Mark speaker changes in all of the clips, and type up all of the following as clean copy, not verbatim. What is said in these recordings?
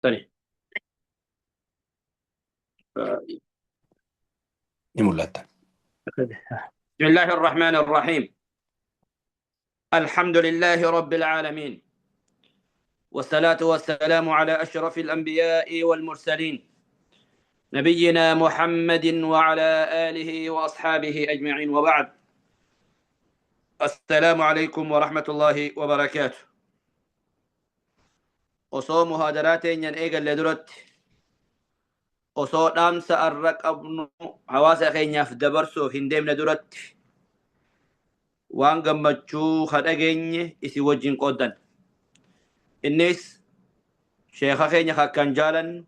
Speaker 1: Sani.
Speaker 2: Ni mul'atta.
Speaker 1: بسم الله الرحمن الرحيم. الحمد لله رب العالمين، والصلاة والسلام على أشرف الأنبياء والمرسلين، نبينا محمد وعلى آله وأصحابه أجمعين، وبعد. السلام عليكم ورحمة الله وبركاته. Osoo muhaadaraa teenyan eegalle duratti, osoo dhaamsa arra qabnu hawaasa keenyaaf dabarsuuf hin deemne duratti, waan gammachuu ka dhageenye isin wajjin qooddan. Innis sheeka keenya akkaan jaalannu,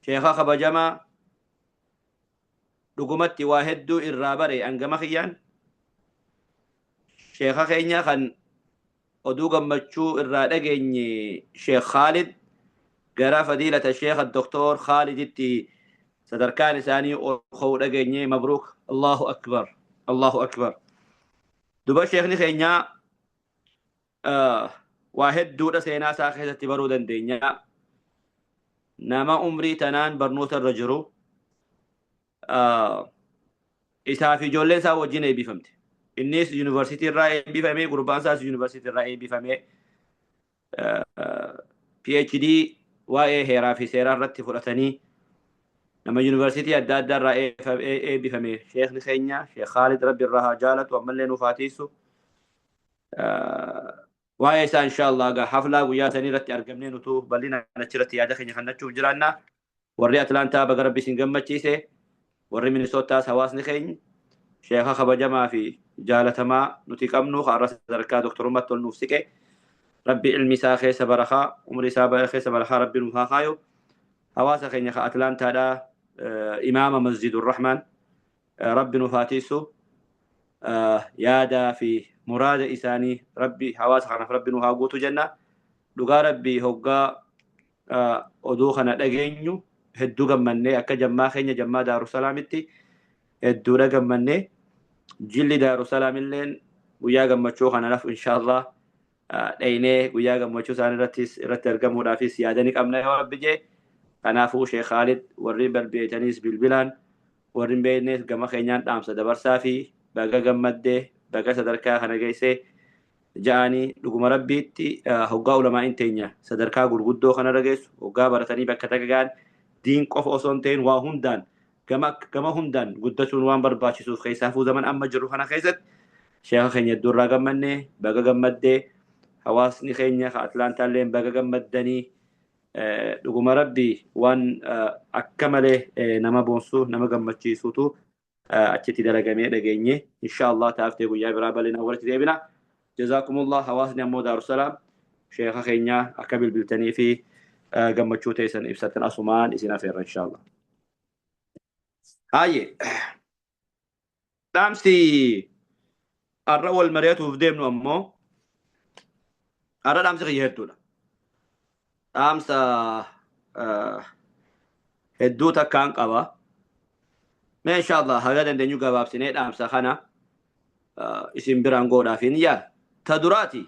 Speaker 1: sheeka kabajamaa, dhugumatti waa hedduu irraa bare hangama kiyyaan, sheeka keenya kan oduu gammachuu irraa dhageenye, Sheekh Khaalid, gara fadiilata Sheekh Doktor Khaaliditti sadarkaan isaanii ol ka'uu dhageenye. Mabruuk, Allahu akbar, Allahu akbar. Duba sheekni keenya waa hedduudha seenaa isaa keessatti baruu dandeenya. Nama umrii tanaan barnoota irra jiru, isaa fi ijoolleen isaa wajjin eebbifamte. Innis yuunivarsiitii irraa eebbifame, gurbaan isaas yuunivarsiitii irraa eebbifame. PhD waa'ee heeraa fi seeraa irratti fudhatanii, nama yuunivarsiitii adda addaa irraa eebbifame. Sheekni keenya Sheekh Khaalid, Rabbi irraa haa jaalatu, ammallee nuuf haa tiisu. Waa'ee isaa inshallah gaa haflaa guyyaa sanii irratti argamnee nutu bal'inaan achirratti yaada keenya kennachuuf jiraanna. Warri Atlaantaa, baga Rabbi isin gammachiise. Warri Minisootaas, hawaasni keenya sheeka kabajamaa fi jaalatamaa nuti qabnu har'a sadarkaa doktorummaatti ol nuuf siqe. Rabbi ilmi isaa keessa barakaa, umrii isaa keessa barakaa Rabbi nuuf haa kaayu. Hawaasa keenya ka Atlaantaadhaa, imaama Masjidur Rahmaan, Rabbi nuuf haa tiisu. Yaadaa fi muraada isaanii Rabbi hawaasa kanaaf Rabbi nuuf haa guutu jenna. Dhugaa Rabbi, hoggaa oduu kana dhageenyu hedduu gammannee, akka jammaa keenya jammaa Daarusalaamitti hedduudha gammannee. Jilli Daarusalaam illeen guyyaa gammachuu kana naaf inshaallah dhaynee guyyaa gammachuu isaan irratti argamuudhaafis yaadanii qabna yoo Rabbi jee. Kanaafuu Sheekh Khaalid warri balbeetaniis bilbilaan, warri hin beeknes gama keenyaan dhaamsa dabarsaa fi baga gammaddee, baga sadarkaa kana geessee ja'anii. Dhuguma Rabbiitti, hoggaa ulamaa'in teenya sadarkaa gurguddoo kanarra geessu, hoggaa baratanii bakka takka ga'an, diin qofa osoo hin ta'in waa hundaan, gama hundaan guddachuun waan barbaachisuuf, keessaafuu zaman amma jirru kana keessatti, sheeka keenya hedduu irraa gammannee. Baga gammaddee. Hawaasni keenya ka Atlaantaallee baga gammaddanii. Dhuguma Rabbi, waan akka malee nama boonsu, nama gammachiisutu achitti dalagamee dhageenye. Insha Allah taaftee guyyaa biraa bal'inaan walitti deebina. Jazaakumullah. Hawaasni ammoo Daarusalaam sheeka keenya akka bilbiltanii fi gammachuu teessan ibsatan asumaan isin afeerra insha Allah. Haayye, dhaamsi har'a wal mari'atuuf deemnu ammoo, har'a dhaamsi kiyya hedduudha. Dhaamsa hedduu takkaan qaba. Mee insha Allah haga dandeenyu gabaabsinee dhaamsa kana isin biraan godhaaf hin yaala. Ta duraati,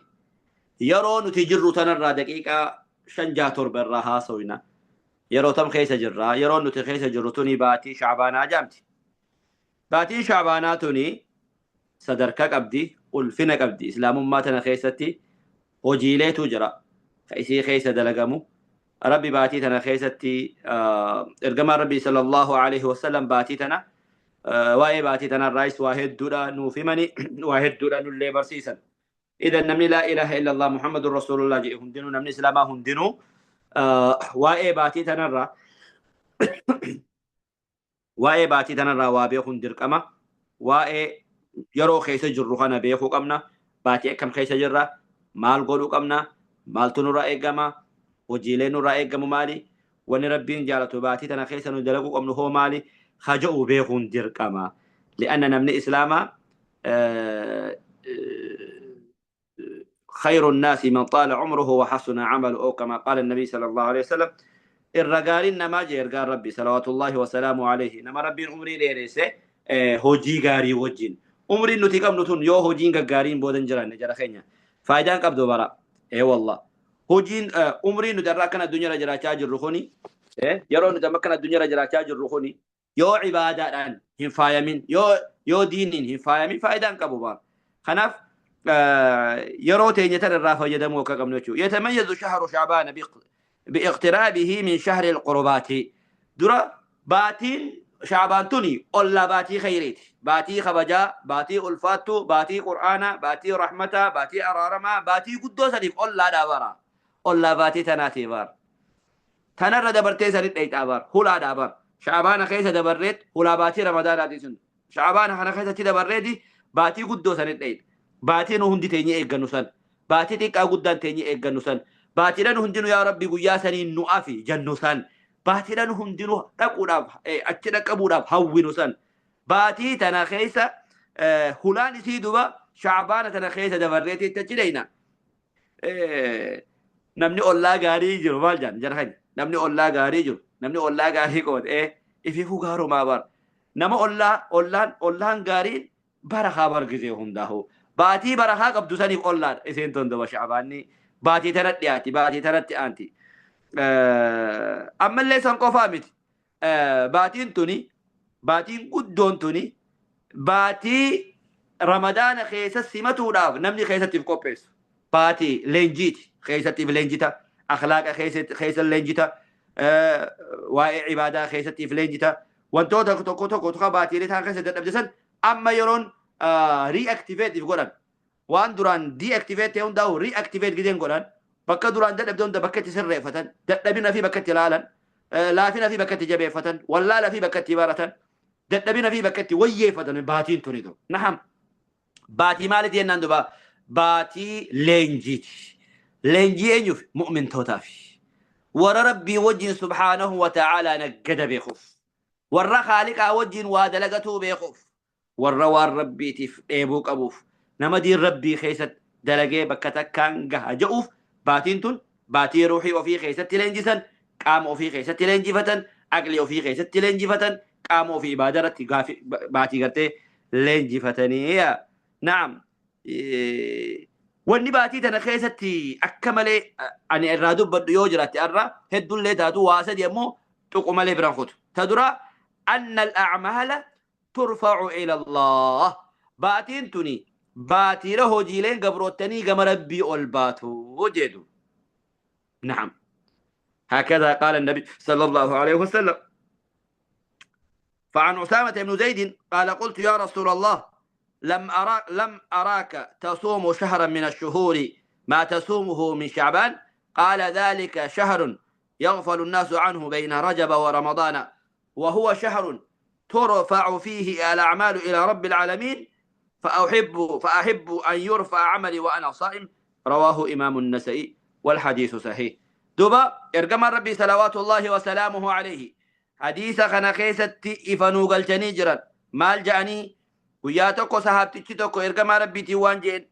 Speaker 1: yeroo nuti jirru tanarraa daqiiqaa 5, 6, 7 irraa haasawina. Yeroo tam keessa jirra? Yeroo nuti keessa jirru tuni baatii Shacbaanaa jaamti. Baatiin Shacbaanaa tuni sadarkaa qabdi, ulfina qabdi. Islaamummaa tana keessatti hojiileetu jira ka isii keessa dalagamu. Rabbi baatii tana keessatti, ergamaan Rabbii sallallahu alaihi wasallam baatii tana, waa'ee baatii tanarraayis waa hedduudha nuuf himani, waa hedduudha nullee barsiisan. Idan namni laa ilaaha illallah Muhammadun Rasulullah jedhe hundinuu, namni Islaamaa hundinuu waa'ee baatii tanarraa waa beekuun dirqama. Waa'ee yeroo keessa jirru kana beekuu qabna. Baatii akkam keessa jirra? Maal godhuu qabna? Maaltu nurraa eegama? Hojiilee nurraa eegamu maali? Wanni Rabbiin jaalatu baatii tana keessa nu dalaguu qabnu hoo maali? Haja'u beekuun dirqama. Li'anna namni Islaamaa خير الناس من طال عمره وحسن عمله، أو كما قال النبي صلى الله عليه وسلم. Irra gaariin namaa jee ergaan Rabbi salawaatullaahi wasalaamu alayhi, nama Rabbiin umrii dheeresse hojii gaarii wajjin. Umriin nuti qabnu tun yoo hojiin gaggaariin booda hin jiraanne, jara keenya, faayidaan qabdu bara. Ee wallah. Hojiin umriin nuti irraa akkana addunyaarra jiraachaa jirru kuni, yeroo nuti amma akkana addunyaarra jiraachaa jirru kuni, yoo ibaadaadhaan hin faayamin, yoo diiniin hin faayamin faayidaa hin qabu baar. Kanaaf yeroo teenya tana irraa fayyadamuu akka qabnu jechuudha. Yatamayyazu shahru sha'baana biiqtiraabihi min shahri alqurbaati. Dura baatiin Sha'baan tuni ollaa baatii khayriiti. Baatii kabajaa, baatii ulfaattuu, baatii Qur'aanaa, baatii rahmataa, baatii araaramaa, baatii guddoo saniif ollaadhaa bara. Ollaa baatii tanaatii bara. Tanarra dabartee sanit dheyxaa bar. Hulaadhaa bar. Sha'baana keessa dabarreet hulaa baatii Ramadaanaatii sun. Sha'baana kana keessatti dabarreeti baatii guddoo sanit dheyxa. Baatii nu hundi teenyee eeggannu san. Baatii xiqqaa guddaan teenyee eeggannu san. Baatiidhaan hundinuu yaa Rabbi guyyaa saniin nu afi jennu san. Baatiidhaan hundinuu dhaquudhaaf achi dhaqqabuudhaaf hawwinu san. Baatii tana keessa hulaan isii duba Sha'baana tana keessa dabarreeti itti achi dheyna. Namni ollaa gaarii jiru maal jedhan jara keenya? Namni ollaa gaarii jiru, namni ollaa gaarii qoode ifiifuu gaarumaa bara. Nama ollaa ollaan ollaan gaariin barakaa bar gizee hundaahu. Baatii barakaa qabdu saniif ollaadha. Isiin tun duba Sha'baanni baatii tana dhiyaati, baatii tanatti aanti. Ammallee san qofaa miti. Baatiin tuni, baatiin guddoon tuni, baatii Ramadaana keessa simatuudhaaf namni keessatti if qopheessu. Baatii leenjiiti. Keessatti if leenjita. Akhlaaqa keessa leenjita. Waa'ee ibaadaa keessatti if leenjita. Wantoota tokko tokko tokko baatiilee ta'an keessa dadhabde san amma yeroon reactivate if godhan. Waan duraan deactivate ta'e hundaa'u reactivate gideen godhan. Bakka duraan dadhabde hunda bakka itti sirreeffatan. Dadhabina fi bakka itti ilaalan. Laafina fi bakka itti jabeeffatan. Wallaala fi bakka itti baratan. Dadhabina fi bakka itti wayyeeffatan baatiin tuni ta'u. Naham. Baatii maaliiti jennaan duba? Baatii leenjiiti. Leenjii eenyuuf? Mu'mintootaaf. Warra Rabbii wajjin subhaanahu wa ta'aalaa naggada beekuuf. Warra Khaaliqaa wajjin waa dalagatuu beekuuf. Warra waan Rabbiitiif dheebuu qabuuf. Nama diin Rabbii keessatti dalagee bakka takkaan gaha je'uuf baatiin tun baatii ruuhii ofii keessatti leenjisan, qaama ofii keessatti leenjifatan, aqlii ofii keessatti leenjifatan, qaama ofii ibaada irratti baatii gartee leenjifatanii. Naam. Wanni baatii tana keessatti akka malee ani irraa dubbadhu yoo jiraatte irra hedduullee taatu waa sadi ammoo tuqu malee biraan kutu. Ta dura anna al-a'maala turfa'u ila Allah. Baatiin tuni baatiira hojiileen gabroottanii gama Rabbii ol baatu jedhu. Naam. هكذا قال النبي صلى الله عليه وسلم. فعن أسامة بن زيد قال قلت يا رسول الله لم أراك تصوم شهرا من الشهور ما تصومه من شعبان. قال ذلك شهر يغفل الناس عنه بين رجب ورمضان، وهو شهر ترفع فيه الأعمال إلى رب العالمين، فأحب أن يرفع عملي وأنا صائم. رواه إمام النسائي والحديث صحيح. دوبا إرجم ربي صلوات الله وسلامه عليه حديث خنا خيستي إفنو قلتني جرا مال جاني ويا توكو صحابتي توكو إرجم ربي تيوان جين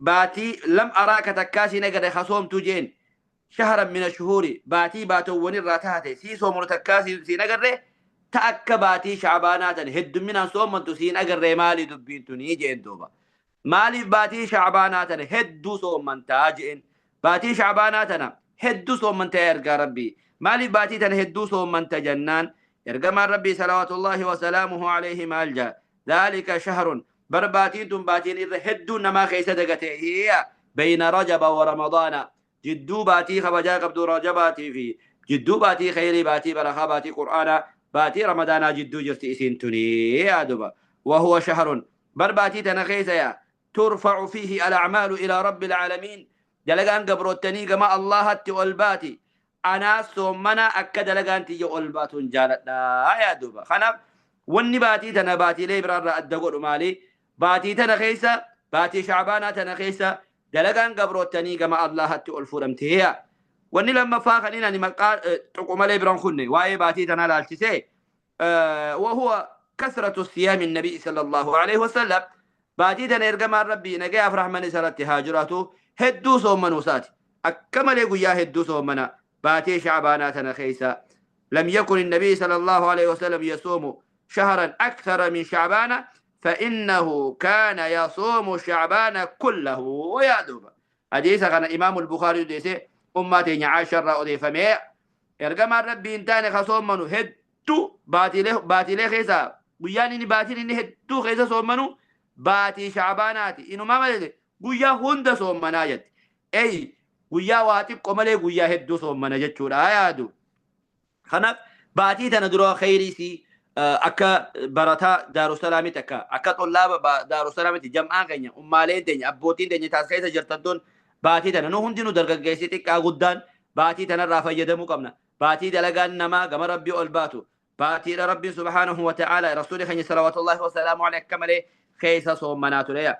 Speaker 1: باتي لم أراك تكاسي نقد خصوم تجين شهرا من الشهور باتي باتو وني راتاتي سي صوم تكاسي سي نقد تأك باتي شعبانات هد من صوم تسين أقر مالي دبين تني جين دوبا مالي باتي شعبانات هدو صوم تاجين باتي شعباناتنا هدو صوم تيرقى ربي مالي باتي تنهدو صوم تجنان يرقى ربي صلوات الله وسلامه عليه مالجا ذلك شهر برباتين تنباتين إذا هدو نما خيسة دقته بين رجب ورمضان جدو باتي خبجا قبدو رجباتي في جدو باتي خيري باتي برخا باتي قرآن باتي رمضان جدو جرتي إسين تني يا دبا وهو شهر برباتي تنخيسة ترفع فيه الأعمال إلى رب العالمين دلقان قبروتني كما الله الباتي أنا سومنا أكد لقان تيجي ألباتون جالت لا يا دوبا خنا وني باتي تنا باتي لي برا الدقول مالي باتي تنا خيسة باتي شعبانا تنا خيسة دلقان قبروتني كما الله الفرمتيا وني لما فاخنين أني مقال تقوم لي بران خني واي باتي تنا لالتسي وهو كثرة الصيام النبي صلى الله عليه وسلم باتي تنا إرجم ربي نجا أفرح من سرت هاجرته هدو صومن وساتي أكمل يا هدو صومنا باتي شعباناتنا خيسا لم يكن النبي صلى الله عليه وسلم يصوم شهرا أكثر من شعبان فإنه كان يصوم شعبان كله ويا دوبا Hadiisa kana Imaamul Bukaarii odeesse, ummaa teenya Aisha irraa odeeffamee. Ergamaan Rabbii hin taane ka soommanu hedduu baatiilee keessaa guyyaan inni baatiin inni hedduu keessa soommanu baatii Shacbaanaati. Inumaa malee guyyaa hunda soommanaa jetti. Ey, guyyaa waa xiqqoo malee guyyaa hedduu soommana jechuudha yaadu. Kanaaf baatii tana dura kheyriisii akka barataa Daarusalaamitti, akka xollaa Daarusalaamitti, jam'aan keenya, ummaaleen teenya, abbootiin teenya taas keessa jirtan tun, baatii tana nu hundinuu, dargaggeessi xiqqaa guddaan, baatii tanarraa fayyadamuu qabna. Baatii dalagaan namaa gama Rabbii ol baatu. Baatiidha Rabbiin subhaanahu wa ta'ala Rasuuli keenya salawaatullahi wasalaamu alayhi akka malee keessa soommanaa ture.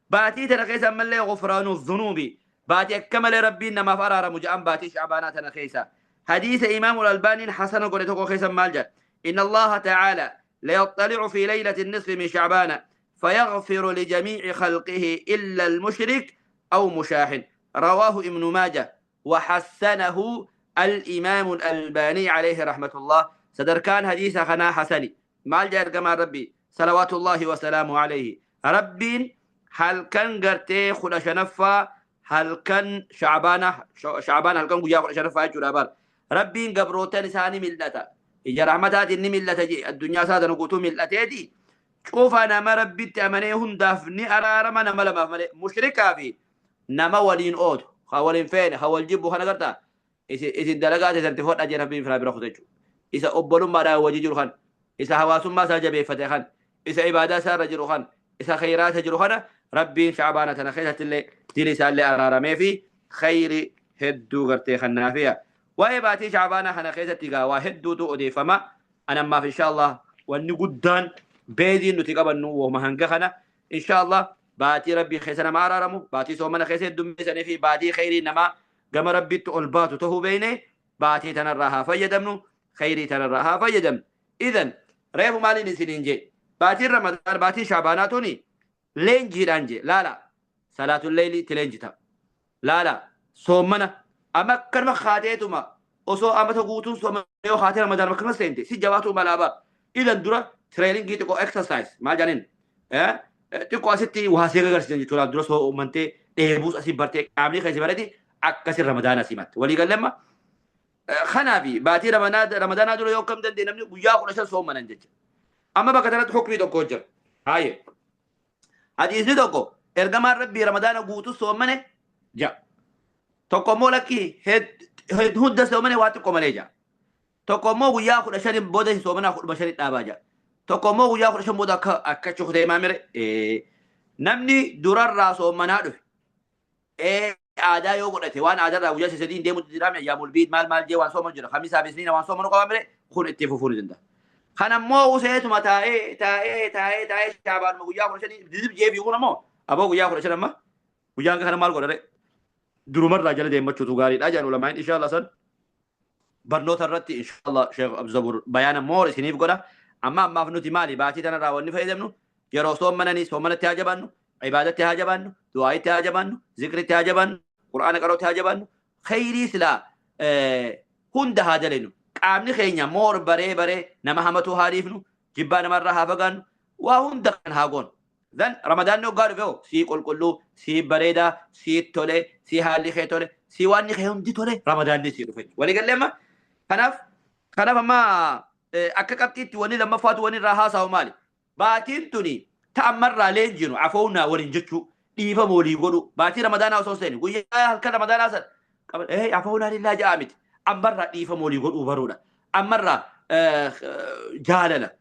Speaker 1: Baatii tana keessa ammallee gufraanu dhunuubi. Baatii akka malee Rabbiin namaaf araaramu jedhan baatii Shacbaanaa tana keessa. Hadiisa Imaamul Albaaniin hasana godhe tokko keessa maal jedha? إن الله تعالى ليطلع في ليلة النصف من شعبان فيغفر لجميع خلقه إلا المشرك أو مشاحن. رواه ابن ماجه وحسنه الإمام الألباني عليه رحمة الله. Sadarkaan hadiisa kanaa hasani. Maal jedha ergamaan Rabbii salawaatu Allaahi wasalaamu alayhi? Rabbiin halkan gartee 15ffaa, halkan Shacbaana, Shacbaan halkan guyyaa 15ffaa jechuudha bar, Rabbiin gabrootan isaanii mil'ata, ija rahmataatiin ni mil'ata jee. Addunyaa isaa tana guutuu mil'ateeti cufa nama Rabbitti amanee hundaaf ni araarama, nama lamaaf malee, mushrikaa fi nama waliin ootu, ha waliin feene, ha wal jibbu kana gartaa isin dalagaa teessatti fodha jee Rabbiin firaa bira kuta jechuudha. Isa obbolummaadhaan wajji jiru kan, isa hawaasummaa isaa jabeeffate kan, isa ibaadaa isaa irra jiru kan, isa khayraata jiru kana Rabbiin Shacbaana tana keessatti illee dili isaallee araaramee fi khayri hedduu gartee kannaafiya. Waa'ee baatii Shacbaana kana keessatti gaa waa hedduutu odeeffama. Anammaaf insha Allah wanni guddaan beeziin nuti qabannu wahuma hanga kana. Insha Allah baatii Rabbii keessa nama araaramu, baatii soomana keessa heddummeessanii fi baatii khayrii namaa gama Rabbitti ol baatu ta'uu beekne, baatii tanarraa haa fayyadamnu, khayrii tanarraa haa fayyadamnu. Idan reefu maaliin isiniin jee? Baatiin Ramadaan, baatiin Shaabaanaa tuni leenjiidhaan jee. Laala, salaatul leeylii itti leenjita. Laala, soommana amma akkanuma kaateetuma osoo amata guutuun soomana yoo kaatee Ramadaan akkanuma seente si jabaatu malaa bara. Idan dura training xiqqoo, exercise maal jedhaniin, xiqqoo asitti waa see agarsiisan jechuudha. Dura soomantee dheebuus asii bartee qaamni keessa barate akkasin Ramadaana simatte walii galleemma. Kanaafi baatii Ramadaanaa dura yoo akkam danda'e namni guyyaa 15 soomanan jecha. Amma bakka kanatti hukmii tokko jira. Haayee. Hadiisni tokko ergamaan Rabbii Ramadaana guutuu soomane ja. Tokko immoo lakkii, hunda soomane waa xiqqoo malee ja. Tokko immoo guyyaa 15 booda soomanaa 15 dhaabaa ja. Tokko immoo guyyaa 15 booda akka cukutee maamire. Namni durarraa soomanaa dhufe, aadaa yoo godhate, waan aadaarraa guyyaa 3 deemu jiraame, ayyaamul biid maal maal jee waan soomanu jira, kamisaa fi isniina waan soomanu qaba mire, kun itti fufuu ni danda'a. Kan ammoo useetuma taa'ee taa'ee taa'ee taa'ee Shaabaanuma guyyaa 15 didib jee fiiguun ammoo, aboo, guyyaa 15 amma guyyaan kana maal godhare, durumarraa jala deemmachuutu gaariidha jedhan ulamaan. Inshallah san barnoota irratti inshallah Sheekh Abzabur bayaana moor isiniif godha. Amma ammaaf nuti maali baatii tanarraa wanni fayyadamnu? Yeroo soommananii soommanatti haa jabaannu, ibaadatti haa jabaannu, du'aayitti haa jabaannu, zikritti haa jabaannu, Qur'aana qarootti haa jabaannu, khayrii silaa hunda haa dalenu. Qaamni keenya moor baree baree nama hamatuu haa dhiifnu, jibbaa namarraa haa fagaannu, waa hunda kan haa goonu. Then Ramadaanni hoggaa dhufe hoo sii qulqulluu, sii bareedaa, sii tole, sii haalli kee tole, sii waanni kee hundi tole, Ramadaanni sii dhufe. Walii gallee amma? Kanaaf amma akka qabxiitti wanni lammaffaatu wanni irraa haasa'u maali? Baatiin tuni ta ammarraa leenjinu afownaa waliin jechuu, dhiifama walii godhu. Baatii Ramadaanaa osoo seeni guyyaa halkan Ramadaanaa san afownaa lillaa ja'a miti, ammarraa dhiifama walii godhuu baruudha. Ammarraa jaalala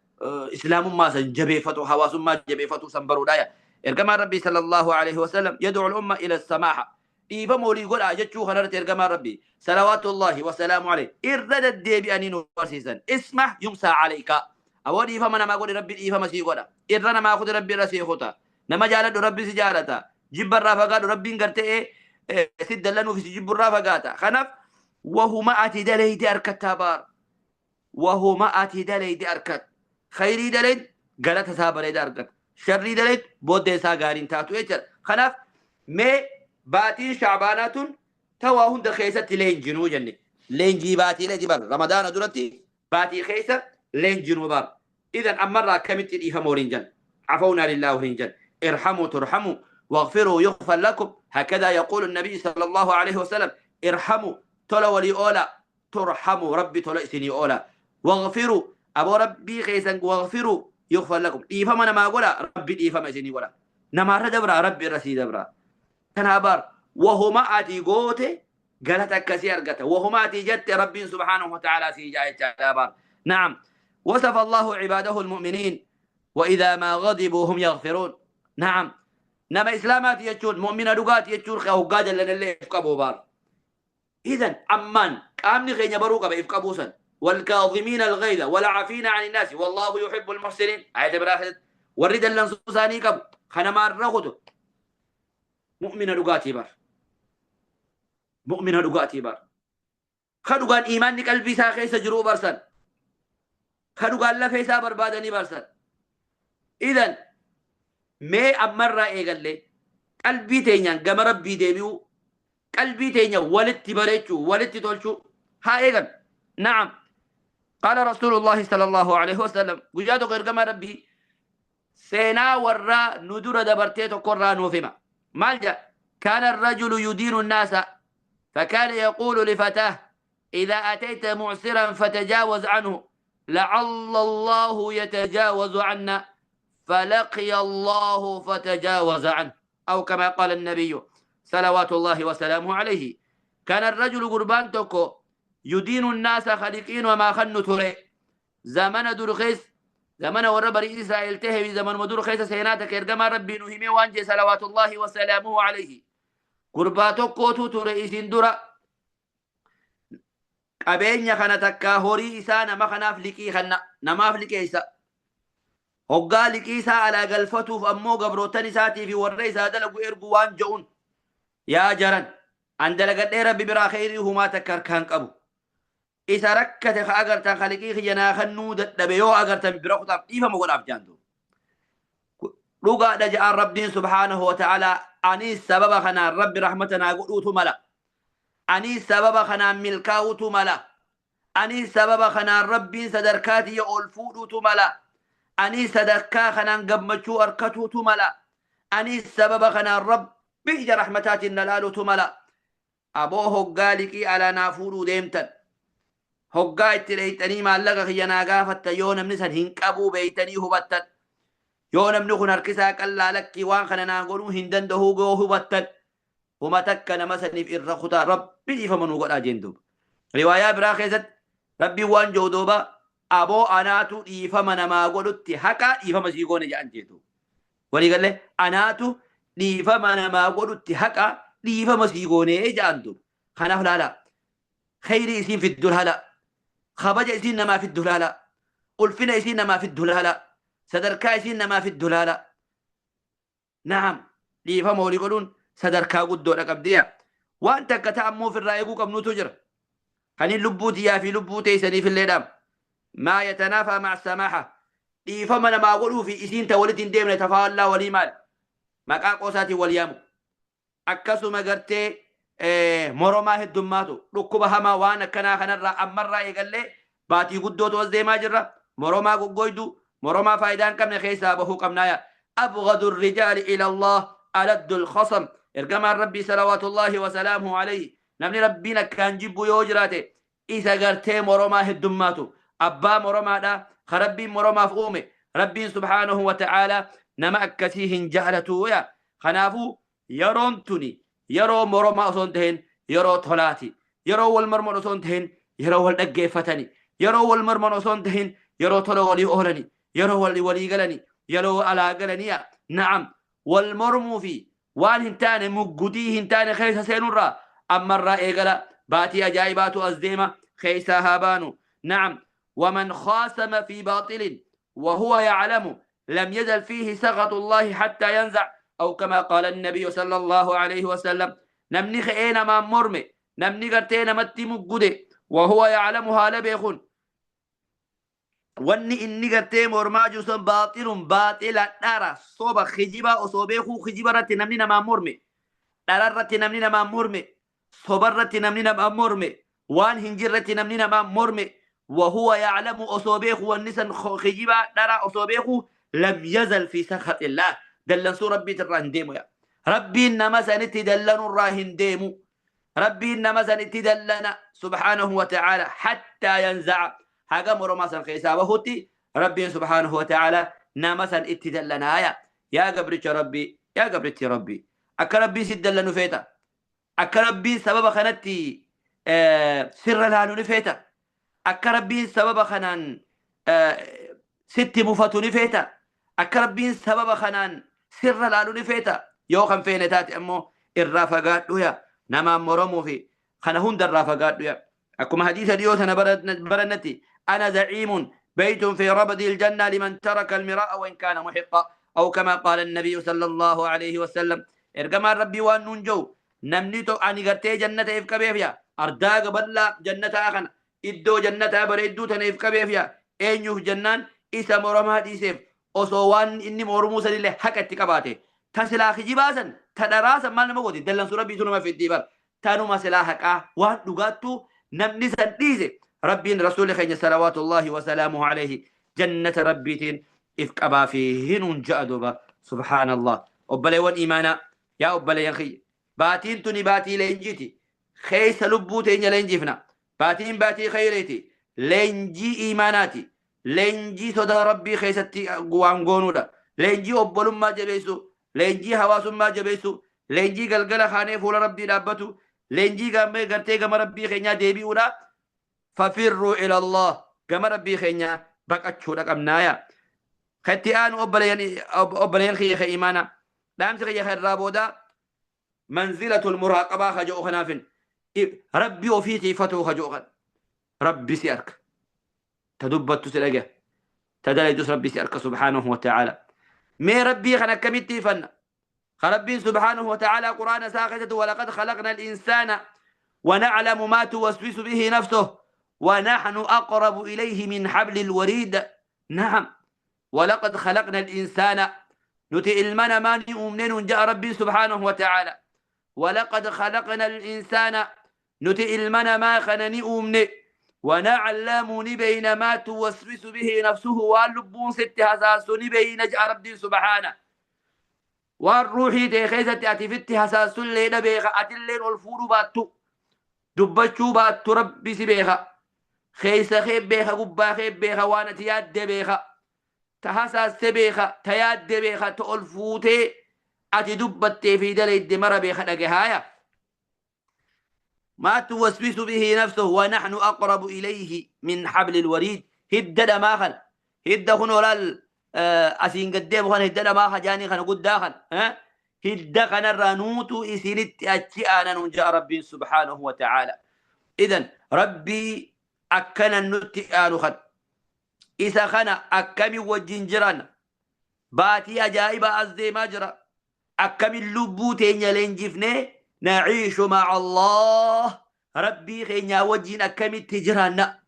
Speaker 1: islaamummaa san jabeeffatu, hawaasummaa jabeeffatu san baruudha. Ergamaan Rabbii sallallahu alaihi wasallam yad'u al-umma ila samaaha, dhiifama walii godhaa jechuu kanarratti ergamaan Rabbii salawaatullahi wasalaamu alayhi irra deddeebi'anii nu barsiisan. Ismah yumsaa alayka, aboo dhiifama namaa godhi, Rabbi dhiifama sii godha. Irra namaa kuti, Rabbi irra sii kuta. Nama jaaladhu, Rabbi si jaalata. Jibba irraa fagaadhu, Rabbiin gartee si dallanuuf si jibbu irraa fagaata. Kanaaf wahuma ati daleyde harkattaa baar, wahuma ati daleyde harkat. Khayrii daleyd, galata isaa bareeda argata. Sharrii daleyd, booddee isaa gaariin taatu jechuudha. Kanaaf mee baatiin Shacbaanaa tun ta waa hunda keessatti leenjinuu jenne. Leenjii baatiileeti bar, Ramadaana duratti baatii keessa leenjinuu bar. Idan ammarraa akkamitti dhiifama waliin jenna? Afawnaa lillaa waliin jenna. Irhamuu turhamuu. واغفروا يغفر لكم. هكذا يقول النبي صلى الله عليه وسلم: ارحموا tola walii oola، ترحموا ربي tola isinii oola. واغفروا أبو ربي خيسا، واغفروا يغفر لكم. dhiifama namaa godha، ربي dhiifama isinii godha. Namaarra dabra، ربي irra sii dabra. Kanaa bar wahuma ati goote galata akkasii argata. Wahuma ati jette ربي سبحانه وتعالى sii jaa bar. نعم، وصف الله عباده المؤمنين: وإذا ما غضبوا هم يغفرون. نعم، nama islaamaati jechuun mu'mina dhugaati jechuun hoggaa jallanallee if qabuu baar. إذن ammaan qaamni keenya baruu qaba if qabuusan. والكاظمين الغيظ والعافين عن الناس والله يحب المحسنين. آية براخت warri dallansuu isaanii qabu kanamaarra kutu mu'mina dhugaatii bar. Mu'mina dhugaatii bar. Ka dhugaan iimaanni qalbii isaa keessa jiruu barsan. Ka dhugaan lafee isaa barbaadanii barsan. إذن mee ammarraa eegallee qalbii teenyaan gama rabbii deebi'uu, qalbii teenya walitti bareechuu, walitti tolchuu haa eegan. نعم، قال رسول الله صلى الله عليه وسلم، guyyaa tokko ergamaa rabbii seenaa warraa nu dura dabartee tokkorraa nuuf hima. Maal jedha? كان الرجل يدين الناس، فكان يقول لفتاه: إذا أتيت معسرا فتجاوز عنه، لعل الله يتجاوز عنا. فلقي الله فتجاوز عنه، أو كما قال النبي صلوات الله وسلامه عليه. كان الرجل gurbaan tokko يدين الناس خلقين وما خنو ture زمن درخيس، زمن ورا بني إسرائيل تهوي زمن مدور خيس. seenaa ergamaa rabbii nu himee waan jee صلوات الله وسلامه عليه: gurbaa tokkootu ture isin dura. Qabeenya kana takkaa horii isaa nama kanaaf liqii kanna, namaaf liqeessa. Hoggaa liqii isaa alaa galfatuuf ammoo gabrootan isaatii fi warra isaa dalagu ergu. Waan je'uun: "Yaa jaran, an dalagadhee rabbi biraa kheyrii humaa takka harkaan qabu. Isa rakkate ka agartan, ka liqii kiyya kannuu dadhabe yoo agartan bira kutaaf, dhiifama godhaaf" jaantu. Dhugaadha ja'an rabbiin سبحانه وتعالى anis sababa kanaan rabbi rahmata naa godhuutu mala, anis sababa kanaan milkaa'uutu mala, anis sababa kanaan rabbiin sadarkaa tiyya ol fuudhuutu mala, anis sadarkaa kanaan gammachuu arkatuutu mala, anis sababa kanaan rabbi ija rahmataatiin na laaluutu mala. Aboo, hoggaa liqii alaa naa fuudhuu deemtan, hoggaa itti dheeyxanii maallaqa kiyya naa gaafattan, yoo namni san hin qabuu beeytanii hubattan, yoo namni kun harkisaa qallaa, lakkii waan kana naa godhuu hin danda'uu yoo hubattan, huma takka nama saniif irra kutaa, rabbi dhiifama nuu godhaa jeen duuba. Riwaayaa biraa keessatti rabbiin waan jiru duuba: "Aboo, anaatu dhiifama namaa godhutti haqaa, dhiifama sii goone" jedhan jeetu. Walii galee "anaatu dhiifama namaa godhutti haqaa, dhiifama sii goone" jedhan duuba. Kanaaf laala, kheyrii isiin fiddu laala, kabaja isiin namaa fiddu laala, ulfina isiin namaa fiddu laala, sadarkaa isiin namaa fiddu laala. نعم، dhiifama walii godhuun sadarkaa guddoodha qabdiya. Waan takka ta'a ammoo ofirraa eeguu qabnutu jira. Kanin lubbuu tiyyaa fi lubbuu teessaniif illee dhaam. ما يتنافى مع السماحة، dhiifama namaa godhuu fi isiin ta walitti hin deemne tafaallaa walii maal? Maqaa qoosaatiin wal yaamu. Akkasuma gartee moromaa heddummaatu dhukkuba hamaa. Waan akkanaa kanarraa ammarraa eegallee baatii guddootu as deemaa jirra. Moromaa goggoydu, moromaa faayidaa hin qabne keessaa bahuu qabnaaya. أبغض الرجال إلى الله ألد الخصم. Ergamaan rabbii صلوات الله وسلامه عليه namni rabbiin akkaan jibbu yoo jiraate isa gartee moromaa heddummaatu, abbaa moromaadha, ka rabbiin moromaaf uume. Rabbiin سبحانه وتعالى nama akkasii hin jaalatu ya. Kanaafuu yeroon tuni yeroo moromaa osoo hin tahin yeroo tolaati. Yeroo wal morman osoo hin tahin yeroo wal dhaggeeffatani. Yeroo wal morman osoo hin tahin yeroo tola walii oolani, yeroo walii walii galani, yeroo alaa galaniya. نعم، wal mormuu fi waan hin taane, muggudii hin taane keessa seenurraa ammarraa eegala. Baatii ajaa'ibaatu as deema, keessaa haa baanu. نعم، ومن خاصم في باطل وهو يعلم لم يزل فيه سخط الله حتى ينزع، أو كما قال النبي صلى الله عليه وسلم. Namni ka'ee namaan morme, namni gartee namatti muggude، وهو يعلم haala beekun wanni inni gartee mormaa jiru sun باطل baaxila, dhara, soba, kijiba osoo beekuu kijiba irratti namni namaan morme, dhara irratti namni namaan morme, soba irratti namni namaan morme, waan hin jirretti namni namaan morme، وهو يعلم osoo beeku wanni san kijiba dhara osoo beeku، لم يزل في سخط الله، dallansuu rabbiitirraa hin deemu. Yaa Rabbiin nama sanitti dallanurraa hin deemu. Rabbiin nama sanitti dallana subhaanahu wa ta'ala hattaa yanza'a, haga moromaa san keessaa bahutti Rabbiin subhaanahu wa ta'ala nama san itti dallanaaya. Yaa gabricha Rabbii, yaa gabritti Rabbii, akka Rabbiin si dallanu feeta? Akka Rabbiin sababa kanatti sirra laalu ni feeta? Akka Rabbiin sababa kanaan sitti mufatu ni feeta? Akka Rabbiin sababa kanaan sirra laalu ni feeta? Yoo kan feene taate ammoo irraa fagaadhu yaa namaan moromuu fi kana hunda irraa fagaadhu yaa. Akkuma hadiisa dhiyoo sana barannetti, ana zaciimun beytun fi rabdi aljanna liman taraka almiraa'a wa in kaana muhiqqa, aw kama qaala annabiyyu sallallahu alayhi wasallam. Ergamaan Rabbii waan nuun jiru, namni to ani gartee jannata if qabeef yaa, ardaa gabal'aa jannataa kana, iddoo jannataa bareedduu tana if qabeef yaa. Eenyuuf jennaan, isa moromaa dhiiseef, osoo waan inni mormuu sanillee haqa itti qabaate. Ta silaa kijibaa san, ta dharaa san maal nama gooti? Dallansuu Rabbiitu nama fiddii bar. Tanuma silaa haqaa waan dhugaattuu namni san dhiise, Rabbiin Rasuulli keenya salawaatullaahi wasalaamuhu alayhi jannata Rabbiitiin if qabaa fi hinuun ja'a duuba. Subhaanallah. Obboleewwan iimaanaa, yaa obboleeyyan kiyya, baatiin tuni baatii leenjiiti. Keessa lubbuu teenya leenjifna. Baatiin baatii khayriiti, leenjii iimaanaati, leenjii sodaa Rabbii keessatti waan goonuudha, leenjii obbolummaa jabeessu, leenjii hawaasummaa jabeessu, leenjii galgala kaanee fuula Rabbii dhaabbatu, leenjii gammee gartee gama Rabbii keenyaa deebi'uudha. Fafirruu ila Allah, gama Rabbii keenyaa baqachuudha qabnaaya. Katti aanu, obboleeyyan kiyya ka iimaana, dhaamsi kiyya ka irraa boodaa manzilatul muraaqabaa ka jedhu kanaafin, Rabbi ofii tiifatuu ka jedhu kan. Rabbi si arka, ta dubbattu si dhagaya, ta dalaydus Rabbi si arka subhaanahu wa ta'ala. Mee Rabbii kan akkamitti tiifanna? Ka Rabbiin subhaanahu wa ta'ala Qur'aana isaa keessatti, walaqad khalaqna al-insaana wa na'lamu maa tuwaswisu bihi nafsuh wa nahnu aqrabu ilayhi min hablil wariid. Na'am, walaqad khalaqna al-insaana, nuti ilma namaa ni uumne nuun ja'a Rabbiin subhaanahu wa ta'ala. Walaqad khalaqna al-insaana, nuti ilma namaa kana ni uumne. Wana'lamu, ni beeyna, maa tuwaswisu bihi nafsuhu, waan lubbuun sitti hasaastu ni beeyna ja'a Rabbiin subhaana. Waan ruuxii ta'e keessatti ati fitti hasaastullee dha beeka. Atilleen ol fuudhuu baattu, dubbachuu baattu, Rabbi si beeka. Keessa kee beeka, gubbaa kee beeka, waan ati yaadde beeka, ta hasaaste beeka, ta yaadde beeka, ta ol fuutee ati dubbattee fi dalayde mara beeka, dhagahaaya. ما توسوس به نفسه ونحن أقرب إليه من حبل الوريد. هدى ما خن هدى خن ولا أسين قدام خن هدى ما خجاني خن قد خن ها هدى خن الرانوت إسنت أتشي ننجا ربي سبحانه وتعالى. إذن ربي أكنا النتي آن خن إذا خنا أكمي وجنجران باتي أجائب أزدي مجرى أكمي اللبو تينيا لنجفني نعيش مع الله. ربي خينيا وجين أكمي تجرانا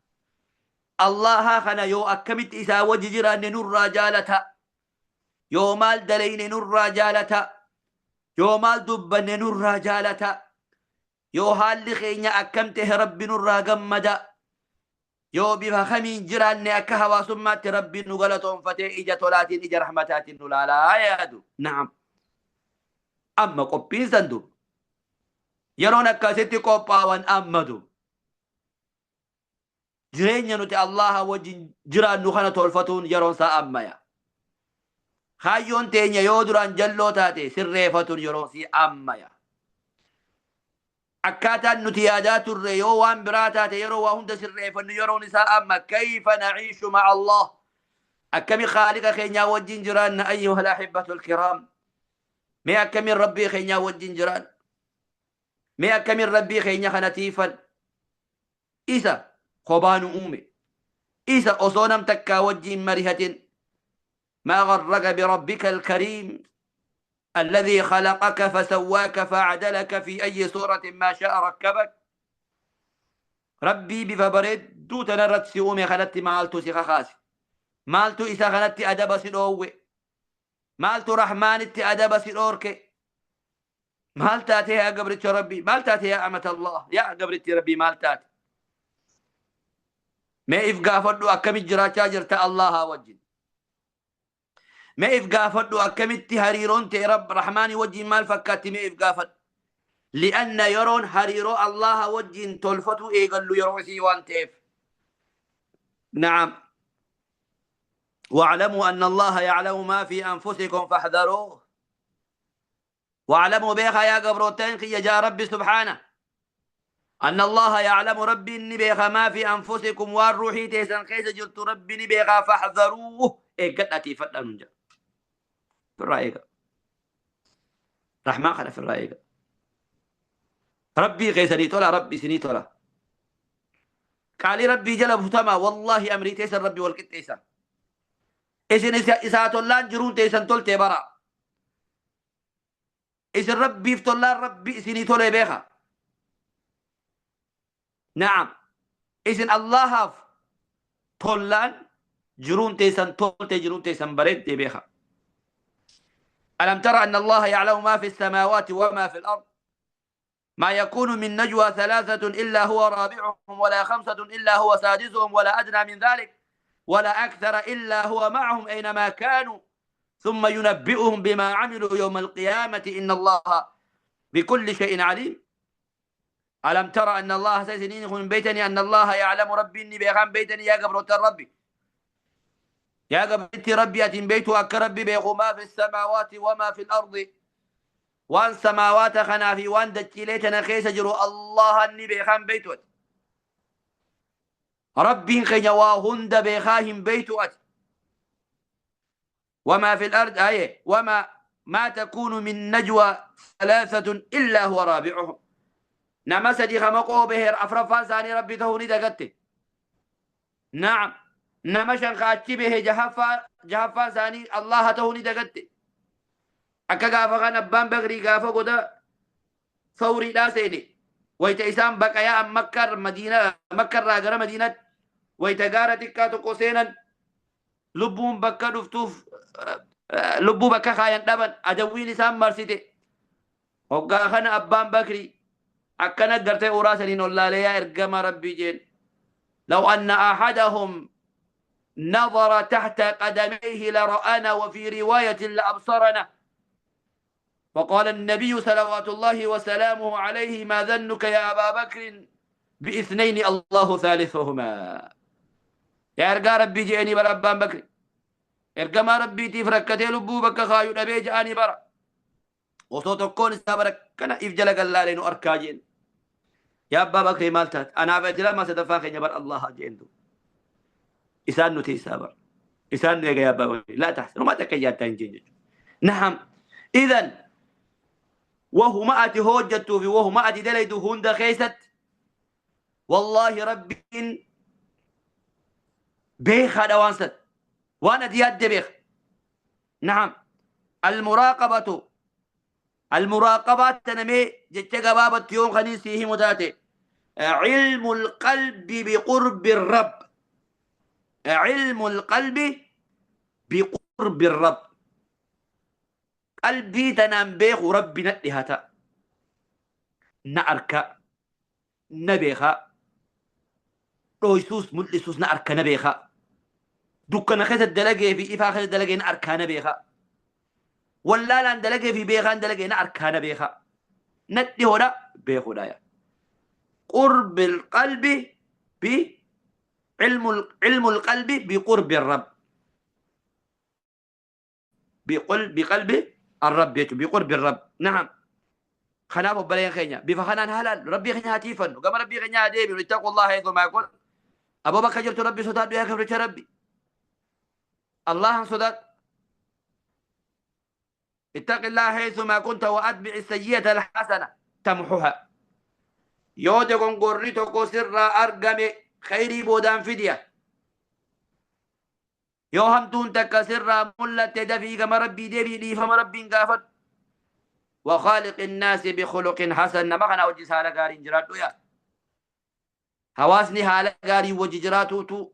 Speaker 1: الله خنا يو أكمت إسا وججران نور جالتا، يو مال دلين نور جالتا، يو مال دبن نور جالتا، يو حال خينيا أكمته ربي نور جمدا، يو بما خمين جران أكها وسمات ربي نغلطهم فتي إجا تولاتين إجا رحمتات نلالا يادو. نعم، أما قبين سندو yeroon akkasitti qophaawan ammadu jireenya nuti Allaha wajjin jiraannu kana tolfatuun yeroon isaa ammaya. Kaayyoon teenya yoo duraan jalloo taate sirreeffatuun yeroon sii ammaya. Akkaataan nuti yaadaa turre yoo waan biraa taate, yeroo waa hunda sirreeffannu yeroon isaa amma. Kayfa naciishu ma'a Allah? Akkami Khaaliqa keenyaa wajjin jiraanna? Ayyuha al-ahibbatu al-kiraam, mee akkamiin Rabbii keenyaa wajjin jiraan? Mee akkamiin Rabbii keenya kana tiifan, isa kophaa nu uume, isa osoo nam takkaa wajjin marihatin? ما غرك بربك الكريم الذي خلقك فسواك فعدلك في أي صورة ما شاء ركبك. ربي bifa bareedduu tanarratti si uume kanatti maaltu si kakaase? Maaltu isa kanatti adaba si dhoowwe? Maaltu Rahmaanitti adaba si dhoorke? Maal taate yaa gabricha Rabbii? Maal taate yaa amata Allah, yaa gabritti Rabbii? Maal taate? Mee if gaafadhu, akkami jiraachaa jirta Allaha wajjin? Mee if gaafadhu, akkamitti hariiroon ta'e Rabb Rahmaanii wajjin maal fakkaatti? Mee if gaafadhu. Li'anna yeroon hariiroo Allaha wajjin tolfatu eegallu yeroo isii waan ta'eef. Na'am. واعلموا أن الله يعلم ما في أنفسكم فاحذروه. واعلموا بيخا يا قبروتين يا ربي سبحانه أن الله يعلم، ربي نبيخا، ما في أنفسكم، والروحي تيسن خيس جلت ربي نبيخا، فاحذروه. إيه قد أتي فتن في الرأي رحمن خلف في الرأي ربي غيسني تولا ربي سني تولا قال ربي جل فتما. والله أمري تيسن ربي والكت تيسن إسن إسا تولان جرون تيسن تولتي برا إسن ربي فتولان ربي سني تولا بيخا. نعم، إذن الله تولان جرون تيسن تولتي جرون تيسن بريد بيخا. ألم ترى أن الله يعلم ما في السماوات وما في الأرض؟ ما يكون من نجوى ثلاثة إلا هو رابعهم، ولا خمسة إلا هو سادسهم، ولا أدنى من ذلك ولا أكثر إلا هو معهم أينما كانوا، ثم ينبئهم بما عملوا يوم القيامة، إن الله بكل شيء عليم. ألم ترى أن الله سيسنين من بيتني أن الله يعلم، ربي إني بيخان بيتني يا قبرة ربي يا قبرت ربي أتين بيت أك ربي بيخو ما في السماوات وما في الأرض، وان سماوات خنا في وان دجليتنا خيس جرو الله إني بيخان بيتوت ربي خيواهن بيخاهم بيتوت وما في الأرض أي وما ما تكون من نجوى ثلاثة إلا هو رابعهم. نما سدي خمقو بهر أفرفان ثاني ربي تهوني دقتي. نعم، نما شنخاتي به جهفا ثاني الله تهوني دقتي. أكا غافا غان أبان بغري غافا قدا ثوري لا سيني ويتا إسام بقايا أم مكر مدينة مكر راغر مدينة ويتا غارة تكاتو قوسينا لبون بكا دفتوف لبو بكا خاين دبن أدوين إسام مرسيتي وقا خان أبان بكري akkana gartee uraa saniin ollaalee yaa ergama rabbii jeen. لو أن أحدهم نظر تحت قدميه لرآنا، وفي رواية لأبصرنا. فقال النبي صلوات الله وسلامه عليه: ما ظنك يا أبا بكر باثنين الله ثالثهما؟ يا إرقى ربي جئني بر أبان بكر إرقى ما ربي تفركتي لبو بك خايو نبي جاني برا وصوتك كون استبرك كان إفجلك الله لأنه أركاجين. يا أبا بكر مالتات أنا بجلا ما سدفاخ جبر الله جندو إسان نتي سابر إسان يا أبا بكر لا تحسن وما تكيات تنجين. نعم، إذن وهما أتي هوجتو في وهما أتي دليدو هند خيست والله ربي بيخ هذا وانست وانا دياد بيخ. نعم، المراقبة المراقبة تنمي جتشا بابا يوم خنيسيه متاتي علم القلب بقرب الرب، علم القلب بقرب الرب. قلبي تنام بيخ وربي ندهتا نأركا نبيخا رويسوس ملسوس نأركا نبيخا دكنا خيس الدلقي في إفا خيس الدلقي نأركا نبيخا ولا لان دلقي في بيخان دلقي نأركا نبيخا ندي هنا بيخو دايا. قرب القلب بعلم علم القلب بقرب الرب بقلب الرب بقرب الرب. نعم، خنابو بلين خينيا بفخنان هلال ربي خينيا هاتيفن وكما ربي خينيا هديبي اتقوا الله حيث ما يكون. أبو بكر جرت ربي صداد بها كفرت ربي الله صداد اتق الله حيث ما كنت وأتبع السيئة الحسنة تمحها. يودي غوريتو سر أرقمي خيري بودان فدية yoo hamtuun takka sirraa mul'atte dafii gama rabbii deebii dhiifama rabbiin gaafadhu. وخالق الناس بخلق حسن nama kana hojii haala gaariin jiraadhu yaa. Hawaasni haala gaarii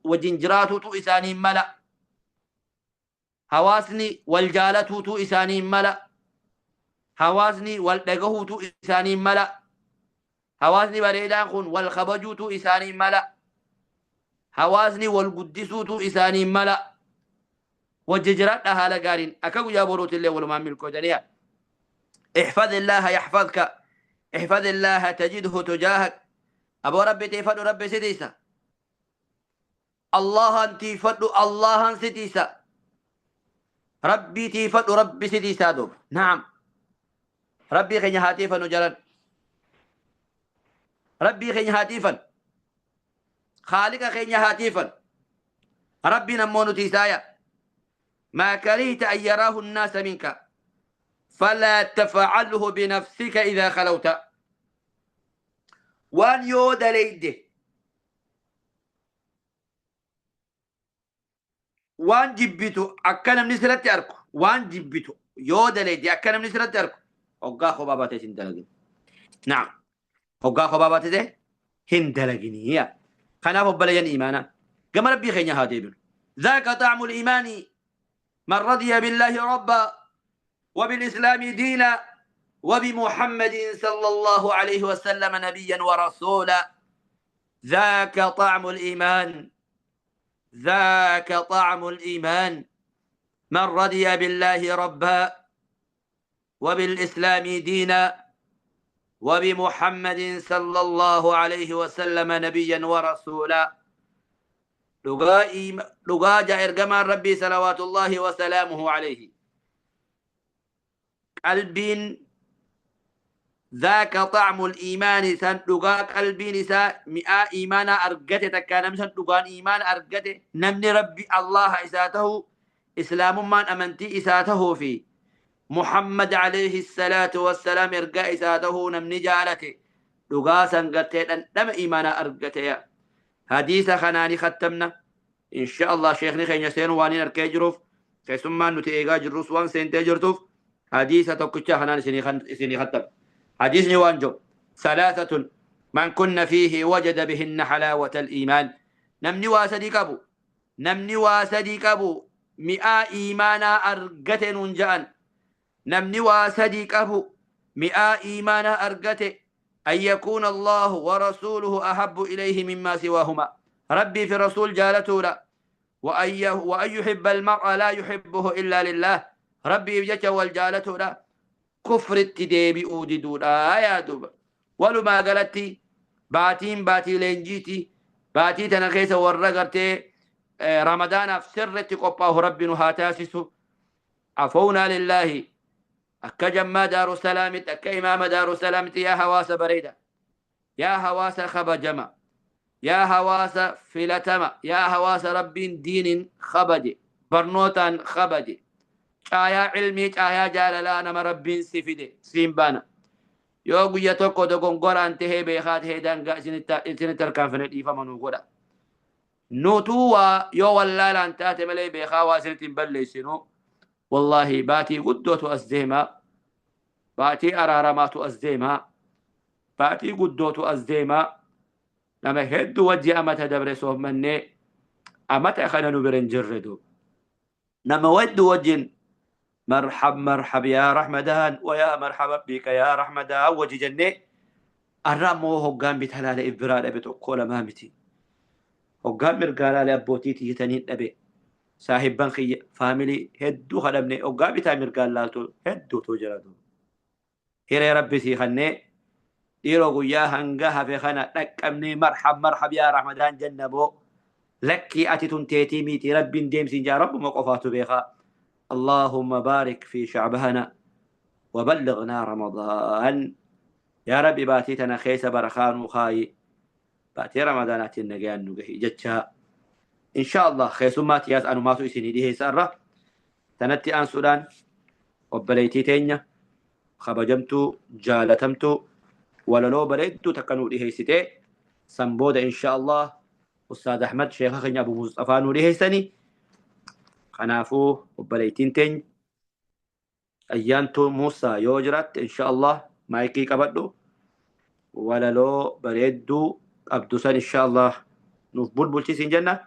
Speaker 1: wajjin jiraatuutu isaaniin mala. Hawaasni wal jaalatuutu isaaniin mala. Hawaasni wal dhagahuutu isaaniin mala. Hawaasni bareedaan kun wal kabajuutu isaaniin mala. Hawaasni wal guddisuutu isaaniin mala. Wajji jiraadha haala gaariin akka guyyaa boruutillee walumaan milkootaniya. احفظ الله يحفظك، احفظ الله تجده تجاهك. أبو ربي تيفدو ربي ستيسا، الله تيفدو الله ستيسا، ربي تيفدو ربي ستيسا دوب. نعم ربي خيني هاتيفا نجرا، ربي خيني هاتيفا، خالق خيني هاتيفا، ربي نمون تيسايا. ما كرهت أن يراه الناس منك فلا تفعله بنفسك إذا خلوت. وان يود ليده وان جبتو أكنم نسرت أركو، وان جبتو يود ليده أكنم نسرت أركو هقا خبابات هندلقين. نعم هقا خبابات هندلقين هي خناف بلين إيمانا كما ربي خيني هاتيبن. ذاك طعم الإيمان من رضي بالله ربا وبالإسلام دينا وبمحمد صلى الله عليه وسلم نبيا ورسولا. ذاك طعم الإيمان، ذاك طعم الإيمان من رضي بالله ربا وبالإسلام دينا وبمحمد صلى الله عليه وسلم نبيا ورسولا. لغا إرجمان ربي صلوات الله وسلامه عليه. قلبين ذاك طعم الإيمان سن لغا قلبين سا مئة إيمان أرجته تكانم سن لغان إيمان أرجته نمني ربي الله إساته إسلام من أمنتي إساته في محمد عليه الصلاة والسلام إرجاء إساته نمني جالته لغا سنغته نم إيمان أرجته. حديث خناني ختمنا إن شاء الله. شيخني خين يسين وانين أركي جروف خيسما نتيجا جروس وان سنتي جرتوف حديث توكتشا خناني سيني ختم. حديث نوانجو ثلاثة من كن فيه وجد بهن حلاوة الإيمان. نمني واسدي كابو، نمني واسدي كابو مئة إيمانا أرقته ننجان. نمني واسدي كابو مئة إيمانا أرقته أن يكون الله ورسوله أحب إليه مما سواهما. ربي في الرسول جالته لا، وأن يحب المرء لا يحبه إلا لله. ربي يجت والجالته لا كفر التديبي أوددو لا يا دوب. ولما قالتي باتين باتي لينجيتي باتي تنخيس ورقرتي رمضان في سرتي قباه ربي نهاتاسسو. عفونا لله. أكا جما دار سلامت، أكا إمام دار سلامت. يا هواس بريدة، يا هواس خبجما، يا هواس فلتما، يا هواس رب دين خبج برنوتا خبج آيا علمي آيا جالالا نما رب سفيد سيمبانا يوغو يتوكو دوغونغورا انتهي بيخات هيدان سنة تركان فنت إيفا منو غدا نوتوا يو ولا انتهت ملي بيخا واسنة بلي سنو. والله باتي قدوة أزديما، باتي أرارمات أزديما، باتي قدوة أزديما. لما هدو وجه أمتا دبرسوه مني أمتا خنا نبرن جردو. نما ود وجه مرحب مرحب يا رحمدان ويا مرحبا بك يا رحمدان وجه جنة الرمو هقام بتلال إبرال أبي تقول مامتي هقام مرقال لأبوتي تنين أبي صاحب بنخي فاميلي هدو خدمني هقام بتامر قال لالتو هدو توجرادو هيري ربي سيخني dhiiroo guyyaa hanga hafe kana dhaqqabnee marhab marhab yaa Ramadaan jenna boo lakkii ati tun teetii miti rabbiin deemsiin jaa rabbuma qofaatu beekaa. اللهم بارك في شعبنا وبلغنا رمضان يا ربي. باتيتنا خيس برخان وخاي باتي رمضانات النجان نجهي جتشا إن شاء الله خيس ما تياس أنو ما تيسني دي سرة تنتي أن سودان وبليتي تينيا خبجمتو جالتمتو ولا لو بليتو تكنو دي هيستي سنبود إن شاء الله. أستاذ أحمد شيخ خني أبو مصطفى نوري هيسني خنافو وبليتين تين أيانتو موسى يوجرت إن شاء الله مايكي كبدو ولا لو بريدو أبدوسان إن شاء الله نفبول بولتي جنة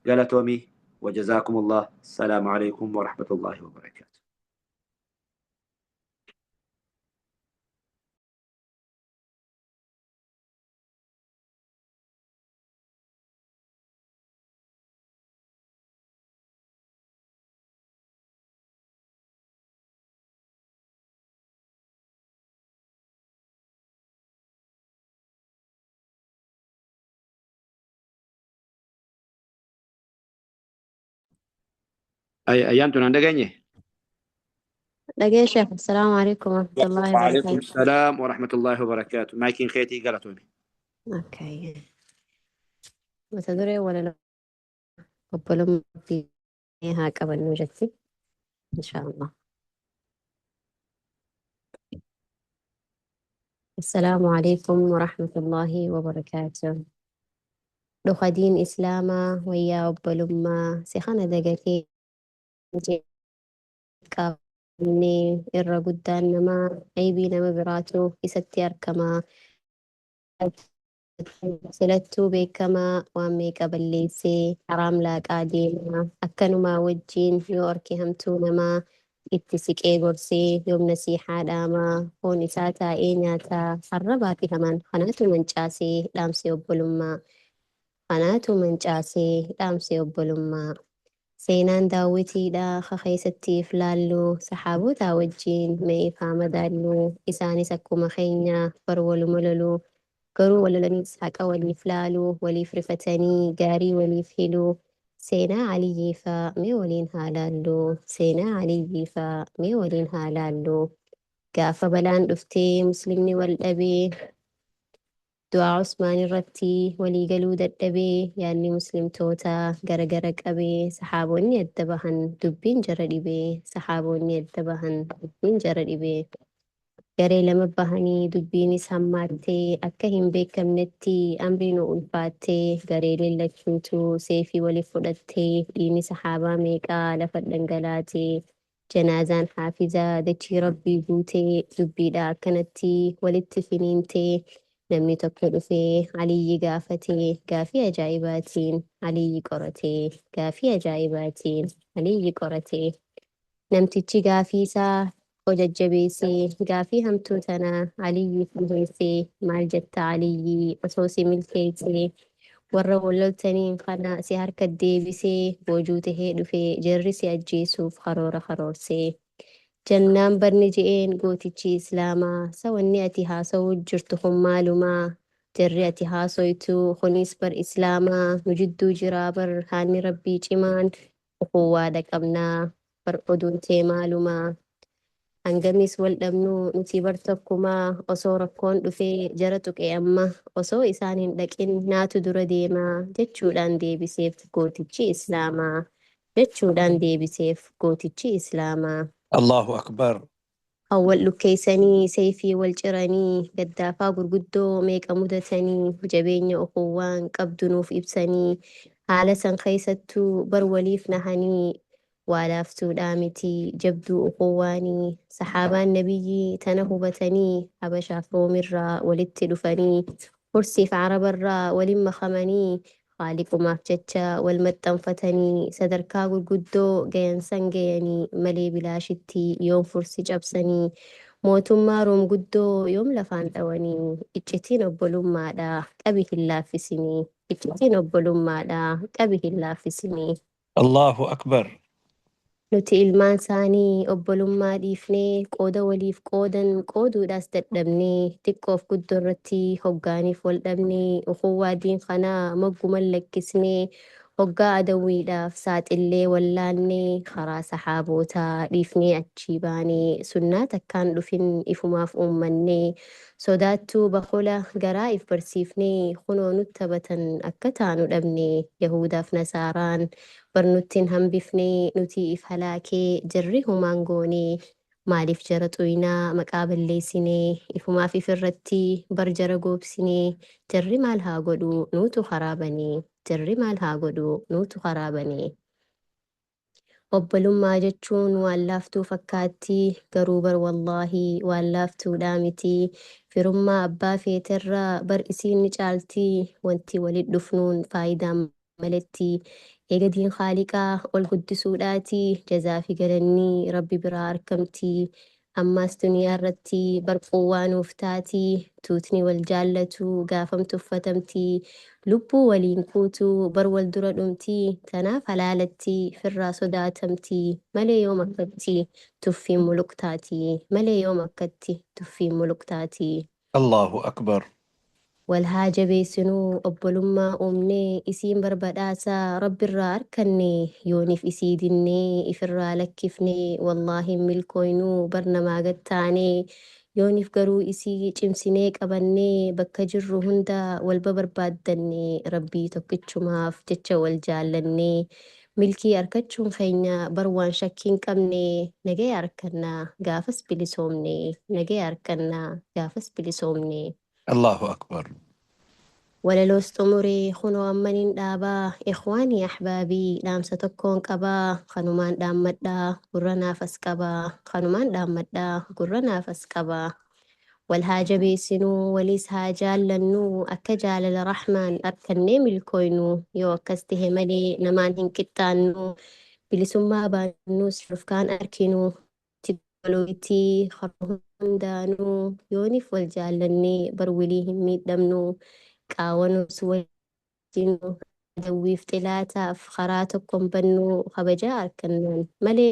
Speaker 1: قالتومي. وجزاكم الله. السلام عليكم ورحمة الله وبركاته. Ayyaantu naan dhageenye?
Speaker 2: Dhagee Sheekh, Assalaamu alaikum warahmatullahi
Speaker 1: وعليكم
Speaker 2: wabarakaatu.
Speaker 1: السلام ورحمة الله وبركاته. Maayikiin keetii galatoomi.
Speaker 2: Okay. Mata duree walaloo obbolummaa haa qabannu jetti. Inshaallah. Assalaamu alaikum warahmatullahi wabarakaatu. Dhuka diin Islaamaa wayyaa obbolummaa si kana dagatee qabnee irra guddaan namaa aybii nama biraatu isatti argamaa. Silattuu beekamaa waan meeqa balleessee haraam laaqaa deemaa akkanumaa wajjiin yoo arke hamtuu namaa itti siqee gorsee yoom nasiihaa dhaamaa foon isaa taa'ee nyaataa arrabaa fi hamaan kanaatu mancaasee dhaamsee obbolummaa kanaatu mancaasee dhaamsee obbolummaa. Seenaan daawwitiidha keessattiif laallu saxaabotaa wajjiin mee ifaa madaallu isaanis akkuma keenya bar waluma lolu garuu walolaniis haqa waliif laalu waliif rifatanii gaarii waliif hilu seenaa Aliyyii faa mee waliin haa laallu seenaa Aliyyii faa mee waliin haa laallu gaafa balaan dhuftee muslimni wal dhabee du'aa Usmaan irratti walii galuu dadhabee yaadni muslimtootaa garagara qabee saxaabonni adda bahan dubbiin jara dhibee saxaabonni adda bahan dubbiin jara dhibee garee lama bahanii dubbiinis hammaattee akka hin beekamnetti amriin ulfaattee gareeleen lachuutu seefii waliif fudhattee dhiigni saxaabaa meeqaa lafa dhangalaatee janaazaan haafizaa dachii rabbii guutee dubbiidha akkanatti walitti finiintee namni tokko dhufee Aliyyi gaafatee gaafii ajaa'ibaatiin Aliyyi qoratee gaafii ajaa'ibaatiin Aliyyi qoratee namtichi gaafii isaa jajjabeessee gaafii hamtuu tana Aliyyiif dhiheessee maal jetta Aliyyi osoo si milkeessee warra wal loltaniin kana si harka deebisee boojuu tahee dhufee jarri si ajjeesuuf karoora karoorsee. Jannaan barni je'een gootichi Islaamaa sawanni ati haasawuu jirtu kun maalumaa jarri ati haasoytu kunis bar Islaamaa nu jidduu jiraa bar haanni rabbii cimaan ukhuwwaadha qabnaa bar oduun tee maalumaa. Hangamis wal dhabnuu nuti bar tokkumaa osoo rakkoon dhufee jara tuqe amma osoo isaan hin dhaqin naatu dura deemaa jechuudhaan deebiseef gootichi Islaamaa jechuudhaan deebiseef gootichi Islaamaa.
Speaker 3: Allahu Akbar.
Speaker 2: Kan wal dhukkeessanii seefii wal ciranii gaddaafaa gurguddoo meeqa mudatanii jabeenya ukhuwwaan qabdu nuuf ibsanii haala san keessattuu bar waliif nahanii waa laaftuudhaa miti jabduu ukhuwwaanii saxaabaan nabiyyii tana hubatanii habashaaf roomirraa walitti dhufanii fursiif arabarraa walin makamanii haaliqumaaf jecha wal maxxanfatanii sadarkaa gurguddoo gayan san gayanii malee bilaashitti yoom fursi cabsanii mootummaa room guddoo yoom lafaan dhawanii iccitiin obbolummaadha qabi hin laaffisinii iccitiin obbolummaadha qabi hin laaffisinii.
Speaker 3: Allahu Akbar.
Speaker 2: Nuti ilmaan isaanii obbolummaa dhiifnee qooda waliif qoodan qooduudhaas dadhabnee xiqqoof guddoo irratti hoggaaniif wal dhabnee ukhuwwaa diin kanaa mogguman lakkisnee hoggaa adawwiidhaaf saaxillee wallaannee karaa saxaabootaa dhiifnee achii baanee sunnaa takkaan dhufin ifumaaf uummannee sodaattuu bakola garaa if barsiifnee kunoo nutti taphatan akka taanu dhabnee yahudaaf nasaaraan barnuttiin hambifnee nuti if halaakee jarri humaan goonee maaliif jara xuyinaa maqaa balleessinee ifumaaf ifirratti bar jara goobsinee jarri maal haa godhu nuutu karaa banee jarri maal haa godhu nuutu karaa banee. Obbolummaa jechuun waan laaftuu fakkaatti garuu bar wallaahi waan laaftuudhaa miti firummaa abbaa feeterraa bar isiin ni caalti wanti walit dhufnuun faayidaan maletti eega diin haaliqaa ol guddisuudhaati jazaa fi galannii rabbi biraa argamti ammaas duniyaa irratti bar quwwaa nuuf taati tuutni wal jaallatu gaafam tuffatamti lubbuu waliin kuutu bar wal dura dhumti tanaaf halaalatti firraa sodaatamti malee yoom akkatti tuffiin muluqtaati malee yoom akkatti tuffiin muluqtaati.
Speaker 3: Allahu Akbar.
Speaker 2: Wal haa jabeessinuu obbolummaa uumnee isiin barbadhaasa rabbirraa arkanne yooniif isii dinnee ifirraa lakkifne wallaahi hin milkooynuu bar namaa gad taanee yooniif garuu isii cimsinee qabannee bakka jirru hunda wal babarbaaddanne rabbii tokkichumaaf jecha wal jaallannee milkii arkachuun keenya bar waan shakkii hin qabne nagaya arkannaa gaafas bilisoomne nagaya arkannaa gaafas bilisoomne.
Speaker 3: Allahu Akbar.
Speaker 2: Walaloos xumuree kunoo ammanin dhaabaa ikhwaanii ahbaabii dhaamsa tokkoon qabaa kanumaan dhaammadhaa gurra naafas qabaa kanumaan dhaammadhaa gurra naafas qabaa. Wal haa jabeessinuu waliis haa jaallannuu akka jaalala rahmaan arkannee milkooynuu yoo akkas tahe malee namaan hin qixxaannuu bilisummaa baannuus rufkaan arkinuu toloitii karaa hundaanuu yooniif wal jaallannee bar wilii hin miidhamnuu qaawanus wajjinuu dawwiif xilaataaf karaa tokkoon bannuu kabajaa arkannaan malee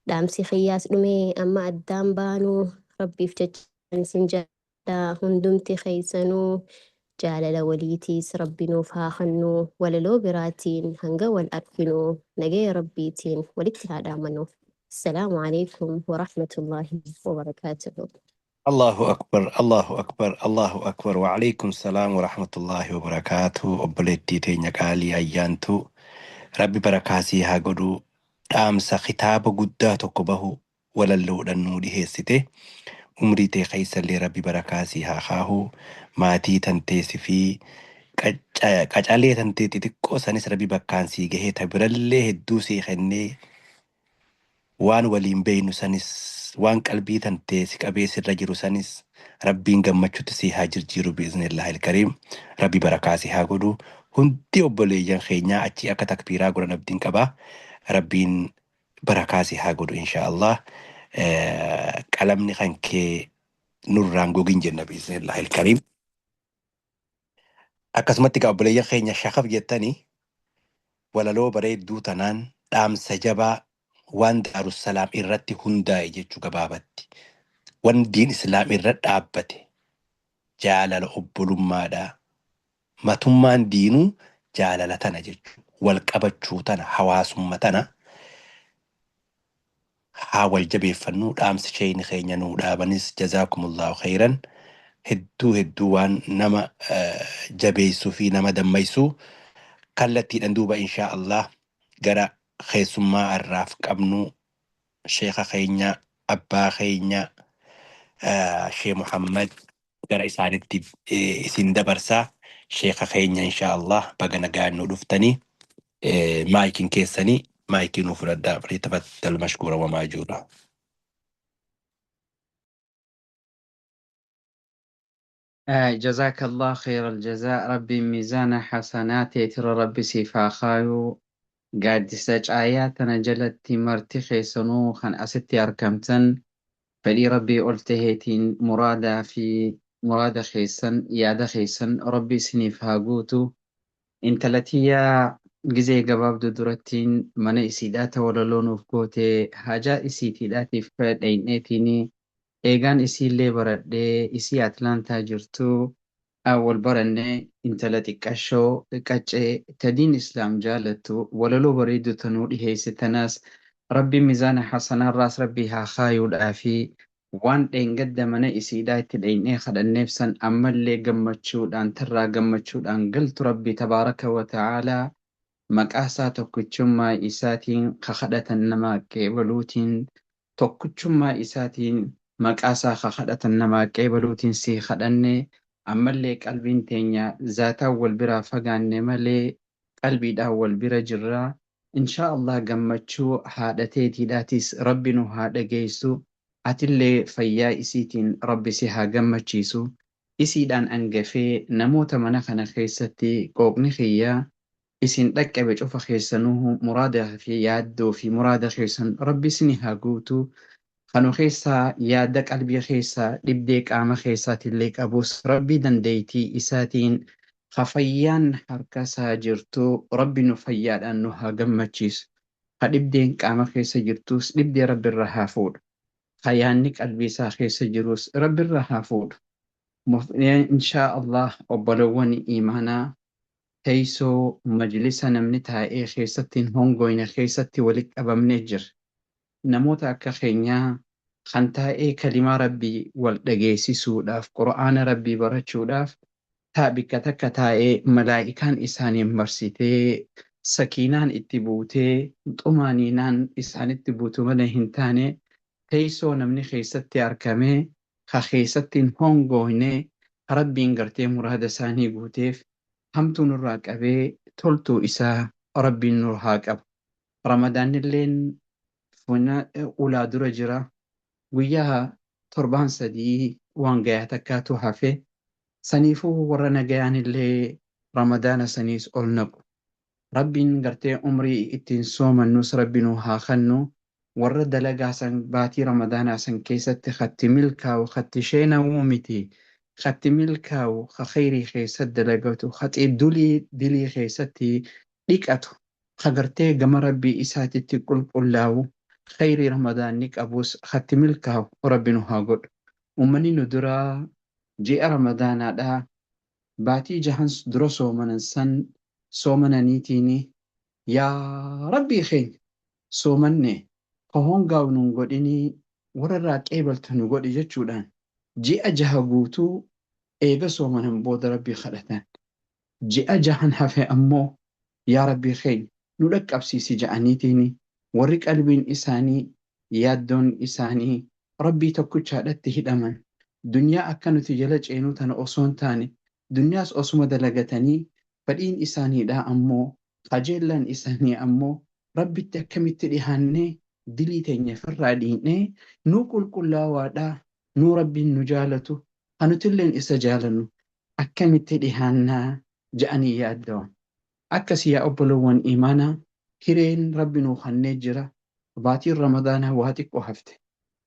Speaker 2: dhaamsi kiyyaas dhumee amma addaan baanuu rabbiif jecha isin jaalladha hundumti keessanuu jaalala waliitiis rabbi nuuf haa kennuu walaloo biraatiin hanga wal arginuu nagaya rabbiitiin walitti haa dhaamanuu. Assalaamu alaikum warahmatullaahi wabarakaatuhu.
Speaker 3: Allahu Akbar, Allahu Akbar, Allahu Akbar. Wa alaikum salaam wa rahmatullahi wa barakaatuh. Obboleettii teenya qaalii ayyaantuu. Rabbi barakaa sii haa godhu. Dhaamsa kitaaba guddaa tokko bahu walalloodhaan nuu dhiheessite. Umrii tee keessallee Rabbi barakaa sii haa kaahu. Maatii tanteesi fi qacalee tantee xixiqqoo sanis Rabbi bakkaan sii gahee ta birallee hedduu sii kennee waan waliin beeynu sanis waan qalbii tantee si qabee sirra jiru sanis Rabbiin gammachuutti si haa jirjiiru biiznillaahi alkariim. Rabbi barakaa si haa godhu. Hundi obboleeyyan keenyaa achii akka takbiiraa godhan abdiin qabaa. Rabbiin barakaa si haa godhu insha Allah. Qalamni kan kee nurraan gogin jenna biiznillaahi alkariim. Akkasumatti egaa obboleeyyan keenya shakaf jettanii walaloo bareedduu tanaan dhaamsa jabaa waan Daarussalaam irratti hundaa'e jechuu gabaabatti. Waan diin Islaam irra dhaabbate jaalala obbolummaadhaa. Matummaan diinuu jaalala tana jechuudha. Wal qabachuu tana, hawaasummaa tana haa wal jabeeffannuu dhaamsi sheeyni keenya nuu dhaabanis jazaakumullahu khayran. Hedduu hedduu waan nama jabeessuu fi nama dammaysuu kallattiidhaan duuba inshaa Allah gara keessummaa har'aaf qabnu sheeka keenya abbaa keenya Shee Muhammad gara isaanitti isin dabarsaa. Sheeka keenya inshaa Allah baga nagaan nu dhuftanii maayikiin keessanii maayikii nuu fudhadhaa falyatafaddal mashkuura wa maajuura.
Speaker 4: جزاك الله خير الجزاء ربي ميزان حسناتي ترى ربي سيفا خايو قاعد آياتنا جلت مرتي خيسنو خان أستي أركمتن فلي ربي قلتهيتين مرادة في مرادة خيسن يادا خيسن ربي سنيف هاقوتو انت لتيا جزي قباب درتين من إسيدات ولا لونو فكوتي حاجة إسيتي فرد أين Eegaan isiillee baradhee isii Atlaantaa jirtu wal baranne intala xiqqashoo qaccee tadiin islaam jaalattu walaloo bareedu tanuu dhiheesse tanaas rabbi mizaana hasanaarraas rabbi haa kaayuudhaa fi waan dheengadda mana isiidhaa itti dheenyee kadhanneef san ammallee gammachuudhaan tarraa gammachuudhaan galtu rabbi tabaaraka wa ta'aalaa maqaa isaa tokkichummaa isaatiin kakadhatan nama qeebaluutiin tokkichummaa isaatiin maqaa isaa kakadhatan namaa qeebaluutiin sii kadhanne ammallee qalbiin teenya zaataan wal biraa fagaanne malee qalbiidhaan wal bira jirra. Inshaa Allah gammachuu haadha teetiidhaatis rabbi nu haa dhageessu. Atillee fayyaa isiitiin rabbi si haa gammachiisu. Isiidhaan angafee namoota mana kana keessatti qooqni kiyyaa isin dhaqqabe cufa keessanuu muraada fi yaaddoo fi muraada keessan rabbi isin haa guutu. Kanu keessaa yaada qalbii keessaa dhibdee qaama keessaatillee qabus rabbi dandeettii isaatiin fayyaan harka isaa jirtu rabbi nu fayyaadhaan nu haa gammachiisu. Ha dhibdeen qaama keessa jirtus dhibdee rabbi irra haa fuudhu. Ka yaanni qalbii isaa keessa jirus Rabbi irraa haa fuudhu. Inshaa Allah obbolowwan iimaanaa teessoo majlisa namni taa'ee keessatti hin hongoyne keessatti walitti qabamnee jirra. Namoota akka keenyaa kan taa'ee kalimaa Rabbii wal dhageessisuudhaaf, Qur'aana Rabbii barachuudhaaf taa bikka takka taa'ee malaa'ikaan isaaniin marsitee sakiinaan itti buutee xumaaniinaan isaanitti buutu malee hin taane teessoo namni keessatti argamee ka keessatti hin hongoyne Rabbiin gartee muraada isaanii guuteef hamtuu nurraa qabee toltuu isaa Rabbiin nur haa qabu. Ramadaanilleen ulaa dura jira. Guyyaa torbaan sadii waan gayaa takkaatu hafe. Saniifuu warra nagayaanillee Ramadaana saniis ol naqu. Rabbiin gartee umrii ittiin soomannus Rabbi nu haa kennu. Warra dalagaa san baatii Ramadaanaa san keessatti khatti milkaa'u khatti sheenawuu miti. Khatti milkaa'u ka khayrii keessatti dalagatu khatti dilii keessatti dhiqatu ka gartee gama Rabbii isaatitti qulqullaa'u khayrii Ramadaanni qabus khatti milkaa'u Rabbi nu haa godhu. Uummanni nu duraa ji'a Ramadaanaadhaa baatii jahan dura soomanan san soomananiitiin yaa Rabbii keenya soomanne ka hongaa'u nun godhinii warra irraa qeebaltu nu godhi jechuudhaan ji'a jaha guutuu eega soomanan booda Rabbii kadhatan. Ji'a jahan hafe ammoo yaa Rabbii keenya nu dhaqqabsiisi ja'aniitiin warri qalbiin isaanii yaaddoon isaanii Rabbii tokkichaadhatti hidhaman dunyaa akka nuti jala ceenuu tana osoo hin taane dunyaas osuma dalagatanii fedhiin isaaniidha ammoo qajeellaan isaanii ammoo Rabbitti akkamitti dhihaannee dilii teenya ofirraa dhiinee nuu qulqullaawaadha nuu Rabbiin nu jaalatu kanutilleen isa jaalannu akkamitti dhihaannaa ja'anii yaaddawan. Akkasii yaa obbolowwan imaanaa hireen Rabbi nuu kennee jira. Baatiin Ramadaanaa waa xiqqoo hafte.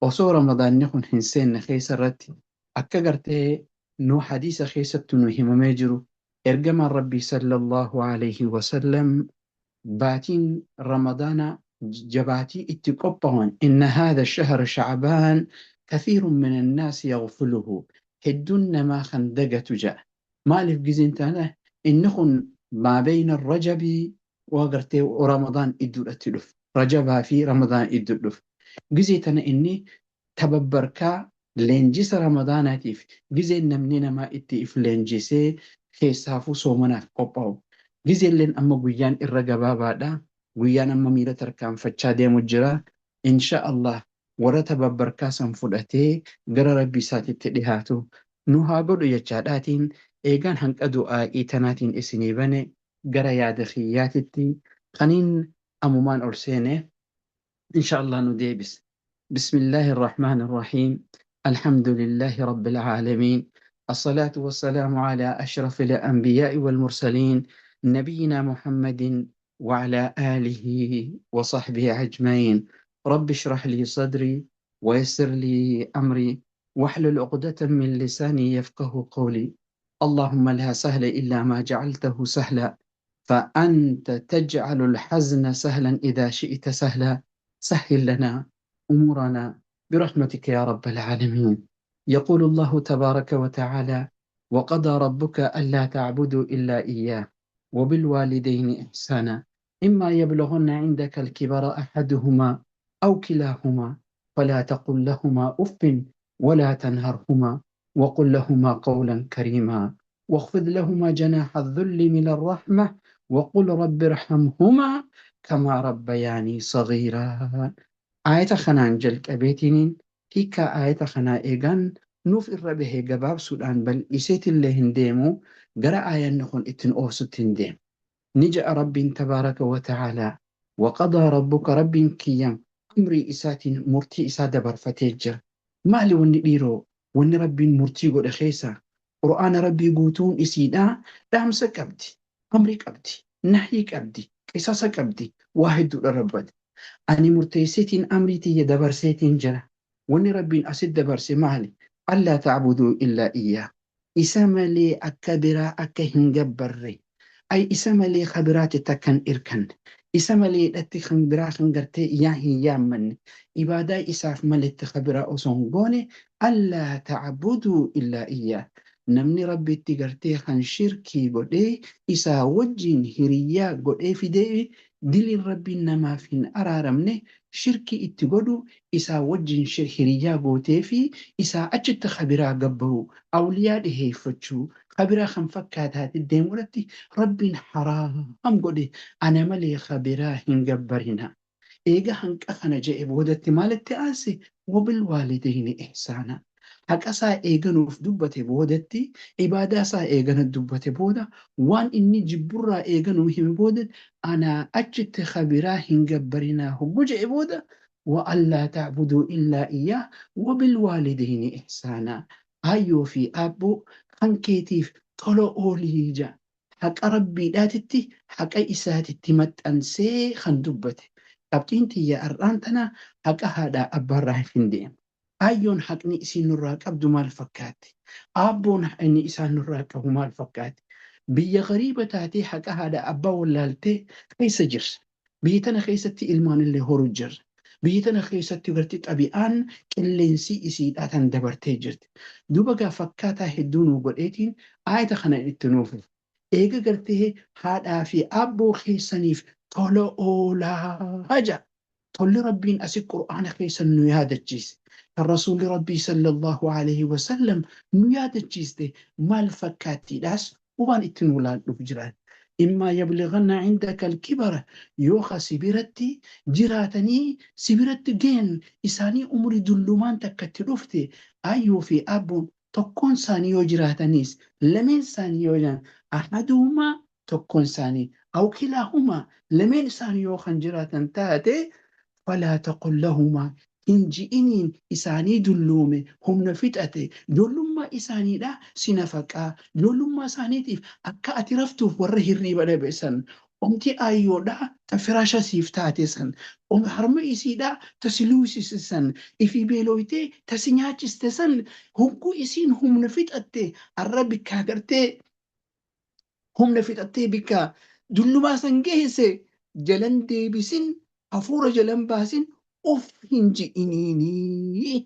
Speaker 4: Osoo Ramadaanni kun hin seenne keessa irratti akka gartee nu hadiisa keessatti nu himamee jiru ergamaan Rabbii sallallahu alayhi wasallam baatiin Ramadaanaa jabaatii itti qophaa'an inna haadha shahra shacbaan kathiirun min annaasi yaghfuluhu hedduun namaa kan dagatu ja'a. Maaliif gizeen taana inni kun maa bayna rajabii waa gartee Ramadaan idduudhatti dhufu. Rajabaa fi Ramadaan idduu dhufu. Gizee tana inni tababbarkaa leenjisa Ramadaanaatiif gizeen namni namaa itti if leenjisee keessaafuu soomanaaf qophaa'u. Gizeelleen amma guyyaan irra gabaabaadha. Guyyaan amma miila tarkaanfachaa deemu jira. Insha Allah warra tababbarkaa san fudhatee gara Rabbi isaatitti dhihaatu nu haa godhu jechaadhaatiin eegaan hanqa du'aa'ii tanaatiin isinii bane gara yaada kiyyaatitti kaniin amumaan ol seene insha Allah nu deebise. بسم الله الرحمن الرحيم الحمد لله رب العالمين الصلاة والسلام على أشرف الأنبياء والمرسلين نبينا محمد وعلى آله وصحبه أجمعين رب اشرح لي صدري ويسر لي أمري واحلل عقدة من لساني يفقه قولي اللهم لا سهل إلا ما جعلته سهلا فأنت تجعل الحزن سهلا إذا شئت سهلا سهل لنا أمورنا برحمتك يا رب العالمين. يقول الله تبارك وتعالى: وقضى ربك ألا تعبدوا إلا إياه وبالوالدين إحسانا إما يبلغن عندك الكبر أحدهما أو كلاهما فلا تقل لهما أف ولا تنهرهما وقل لهما قولا كريما واخفض لهما جناح الذل من الرحمة وقل رب ارحمهما كما ربياني صغيرا. Aayata kanaan jalqabeetiniin hiikkaa aayata kanaa eegaan nuuf irra bahee gabaabsuudhaan bal'iseetillee hin deemu gara aayanni kun ittiin oofsutti hin deemu. Ni ja'a Rabbiin tabaaraka wa ta'aalaa waqadaa rabbuka Rabbiin kiyyam amrii isaatiin murtii isaa dabarfatee jira. Maali wanni dhiiroo wanni Rabbiin murtii godhe keessa Qur'aana Rabbii guutuun isiidhaa dhaamsa qabdi, amrii qabdi, nahyii qabdi, qisasa qabdi, waa hedduudha rabbate. Ani murteesseetiin amrii tiyya dabarseetiin jira. Wanni Rabbiin asit dabarse maali? Allaa ta'buduu illaa iyyaa. Isa malee akka biraa akka hin gabbarre. Ay isa malee ka biraatti takka hin irkanne. Isa maleedhatti kan biraa kan gartee yaa hin yaammanne, ibaadaa isaaf maletti ka biraa osoo hin goone, allaa ta'buduu illaa iyyaa. Namni Rabbitti gartee kan shirkii godhee isaa wajjiin hiriyyaa godhee fidee, diliin Rabbiin namaaf hin araaramne shirkii itti godhu, isaa wajjiin hiriyyaa gootee fi isaa achitti ka biraa gabbaruu, awliyaa dhiheeffachuu, ka biraa kan fakkaataati deemuudhatti Rabbiin haraam godhe, ana malee ka biraa hin gabbarina. Eega hanqa kana je'e boodatti maalitti aanse? Wabilwaalidayni ihsaana. Haqa isaa eeganuuf dubbate boodatti, ibaadaa isaa eegana dubbate booda, waan inni jibburraa eeganuu hime booda, anaa achitti ka biraa hin gabbarinaa hoggu je'e booda, wa allaa ta'buduu illaa iyyaah wabilwaalidayni ihsaana. Aayyoo fi aabboo kan keetiif tola oolii ja'a. Haqa Rabbiidhaatitti haqa isaatitti maxxansee kan dubbate. Qabxiin tiyya har'aan tana haqa haadhaa abbaarraa hin deema. Aayyoon haqni isiin nurraa qabdu maal fakkaatti? Aabboon haqni isaan nurraa qabu maal fakkaatti? Biyya gariiba taatee haqa haadha abbaa wallaaltee keessa jirra. Biyya tana keessatti ilmaan illee horu jirra. Biyya tana keessatti gartee xabi'aan qilleensii isiidhaa tan dabartee jirti. Duuba gaa fakkaataa hedduu nuu godheetiin aayata kana itti nuuf. Eega gartee haadhaa fi aabboo keessaniif tola oolaa ja'a. Tolli Rabbiin asi Qur'aana keessa nu yaadachiise, kan Rasuulli Rabbii sallallahu alaihi wasallam nu yaadachiiste maal fakkaattiidhaas waan itti nu laadhuuf jiran. Immaa yablighanna indaka alkibara, yoo ka si biratti jiraatanii si biratti gayan isaanii umrii dullumaan takka itti dhufte, aayyoo fi aabboon tokkoon isaanii yoo jiraataniis, lameen isaanii yoo jiran, ahaduhumaa tokkoon isaanii, aw kilaahumaa lameen isaanii yoo kan jiraatan taate, falaa taqul lahumaa hin ji'iniin isaanii dulloome, humna fixate, ijoollummaa isaaniidha si nafaqaa, ijoollummaa isaaniitiif akka ati raftuuf warra hirriiba dhabe san, omti aayyoodha ta firaasha siif taate san, harma isiidha ta si luusise san, ifii beelooytee ta si nyaachiste san, hogguu isiin humna fixatte arra bikkaa gartee humna fixattee bikka dullumaa san geesse jalan deebisin, hafuura jalan baasin, uf hin ji'iniini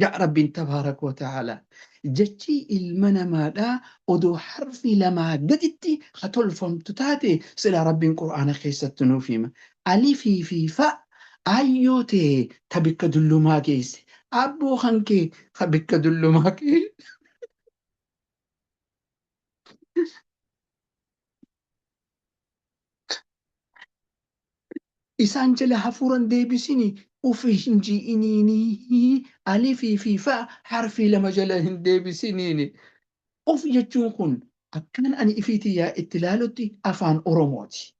Speaker 4: ja'a Rabbiin tabaaraka wa ta'ala. Jechi ilma namaadhaa odoo harfi lamaa gaditti ha tolfamtu taate silaa Rabbiin Qur'aana keessatti nuuf hima. Alifii fi fa aayyoo tee ta bikka dullumaa geesse, aabboo kan kee ka bikka dullumaa geesse. Isaan jala hafuuran deebisini, uf hin ji'iniini, alifii fi fa harfii lama jala hin deebisiniini. Uf jechuun kun akkaan ani ifii tiyyaa itti laalutti afaan Oromooti.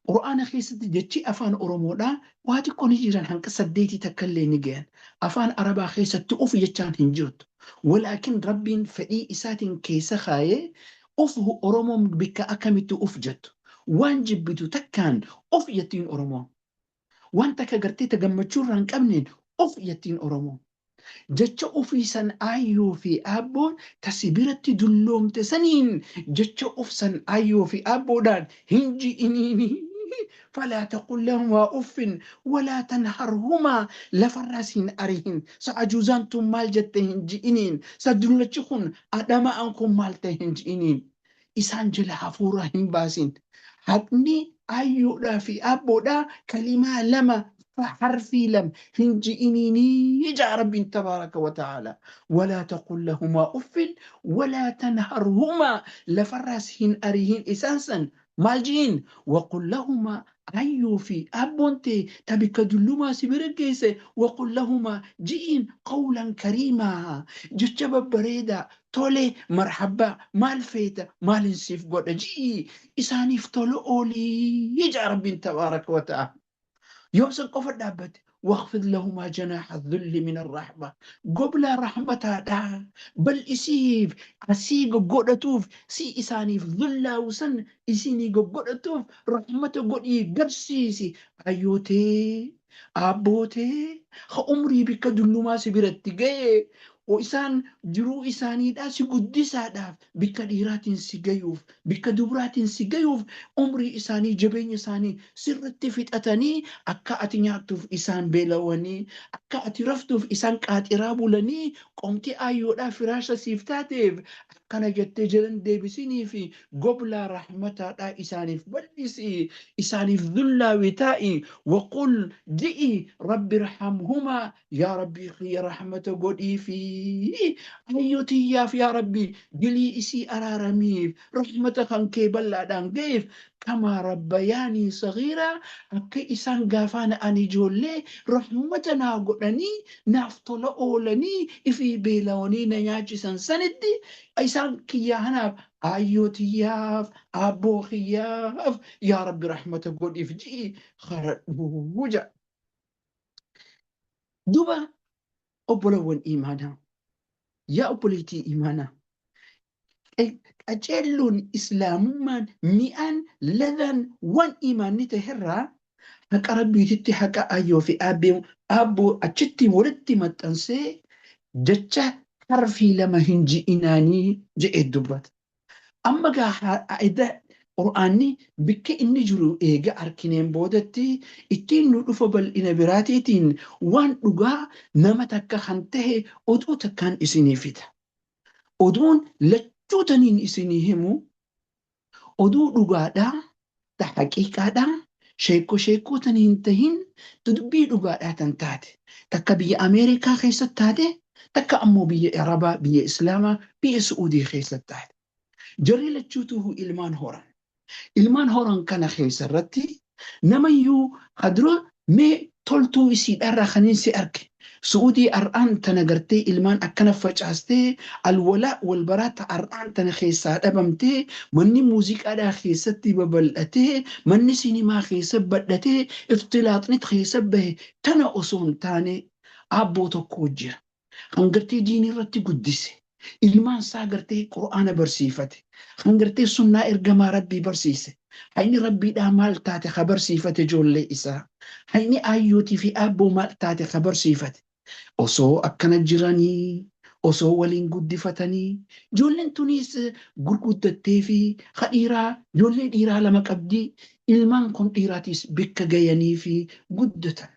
Speaker 4: Qur'aana keessatti jechi afaan Oromoodhaa waa xiqqoo ni jiran, hanqa saddeetii takka illee ni gayan. Afaan Arabaa keessatti uf jechaan hin jirtu. Walaakin Rabbiin fedhii isaatiin keessa kaayee uf. Oromoon bikka akkamitti uf jettu? Waan jibbitu takkaan uf jettiin Oromoon. Waan takka gartee ta gammachuu irraa hin qabneen uf jettiin Oromoon. Jecha ufii san aayyoo fi aabboon ta si biratti dulloomte saniin jecha uf san aayyoo fi aabboodhaan hin ji'iniini. Falaa taqul lahumaa uffin walaa tanharhumaa, lafarraas hin arihin. Sa ajuuzaan tun maal jette hin ji'iniin. Sa dullachi kun adhama'aan kun maal ta'e hin ji'iniin. Isaan jala hafuura hin baasin. Haqni aayyoodhaa fi aabboodhaa kalimaa lama, harfii lama hin ji'iniinii ja'a Rabbiin tabaaraka wa ta'aala. Walaa taqul lahumaa uffin walaa tanharhumaa, lafarraas hin arihin isaan san. Maal ji'iin? Waqul lahumaa, aayyoo fi aabboon tee ta bikka dullumaa si bira geesse, waqul lahumaa ji'iin qawlan kariimaa, jecha babbareedaa, tole, marhabbaa, maal feeta, maalin siif godha ji'ii isaaniif tola oolii ja'a Rabbiin tabaaraka wa ta'aala. Yoom san qofa dhaabbate? Waqfid lahumaa janaaha dhulli min arrahma. Goblaa rahmataadha. Bal'isiif asii goggodhatuuf si isaaniif dhullaawu san isinii goggodhatuuf rahmata godhii garsiisi. Ayyootee, aabbootee, ka umrii bikka dullumaa si biratti ga'e.
Speaker 5: Isaan jiruu isaaniidhaa si guddisaadhaaf, bikka dhiiraatiin si gayuuf, bikka dubraatiin si gayuuf, umrii isaanii, jabeenya isaanii sirratti fixatanii, akka ati nyaattuuf isaan beelawanii, akka ati raftuuf isaan qaaxiraa bulanii, qomti aayyoodhaa firaasha siif taateef, akkana jettee jalan deebisinii fi goblaa rahmataadhaa isaaniif bal'isi, isaaniif dhullaawi taa'i. Waqul, ji'i, rabbi irhamhumaa, yaa Rabbii kiyya rahmata godhiifi ayyoo tiyyaaf, yaa Rabbi dilii isii araaramiif, rahmata kan kee bal'aadhaan ga'eef, kamaa rabbayaanii sagiiraa, akka isaan gaafaan ani ijoollee rahmata naa godhanii, naaf tola oolanii, ifii beelawanii na nyaachisan sanitti, isaan kiyyaa kanaaf, ayyoo tiyyaaf, aabboo kiyyaaf, yaa Rabbi rahmata godhiif ji'i kadhadhu jedha. Duba obbolowwan imaanaa, yaa obboleettii imaanaa, qaceelloon islaamummaan mi'aan ladhaan waan imaanni taherraa haqa Rabbiititti haqa ayyoo fi aabboo achitti walitti maxxansee jecha harfii lama hin ji'inaanii je'ee dubbata. Amma gaa eda Qur'aanni bikka inni jiru eega arkineen boodatti ittiin nu dhufa bal'ina biraatiitiin waan dhugaa nama takka kan tahe oduu takkaan isinii fida. Oduun lachuu taniin isinii himu oduu dhugaadhaa, ta haqiiqaadhaa, sheekko sheekkoo tan hin tahin, ta dubbii dhugaadhaa tan taate. Takka biyya Ameerikaa keessatti taate, takka ammoo biyya Arabaa, biyya Islaamaa, biyya Su'uudii keessatti taate. Jarri lachuutuhu ilmaan horan. Ilmaan horan kana keessa irratti namayyuu hadura mee toltuu isiidhaarraa kanin si arge. Su'uudii ar'aan tana gartee ilmaan akkana facaastee, alwalaa walbaraa ta ar'aan tana keessaa dhabamtee, manni muuziqaadhaa keessatti babal'atee, manni sinimaa keessa badhatee, iftilaaxnit keessa bahe tana osoo hin taane, aabboo tokko jira. Kan gartee diinii irratti guddise. Ilmaan isaa gartee Qur'aana barsiifate. Kan gartee sunnaa ergamaa Rabbii barsiise. Hayni Rabbiidhaa maal taate ka barsiifate ijoollee isaa. Hayni aayyootii fi aabboo maal taate ka barsiifate. Osoo akkana jiranii, osoo waliin guddifatanii, ijoolleen tuniis gurguddattee fi ka dhiiraa, ijoollee dhiiraa lama qabdi. Ilmaan kun dhiiraatiis bikka gayanii fi guddatan.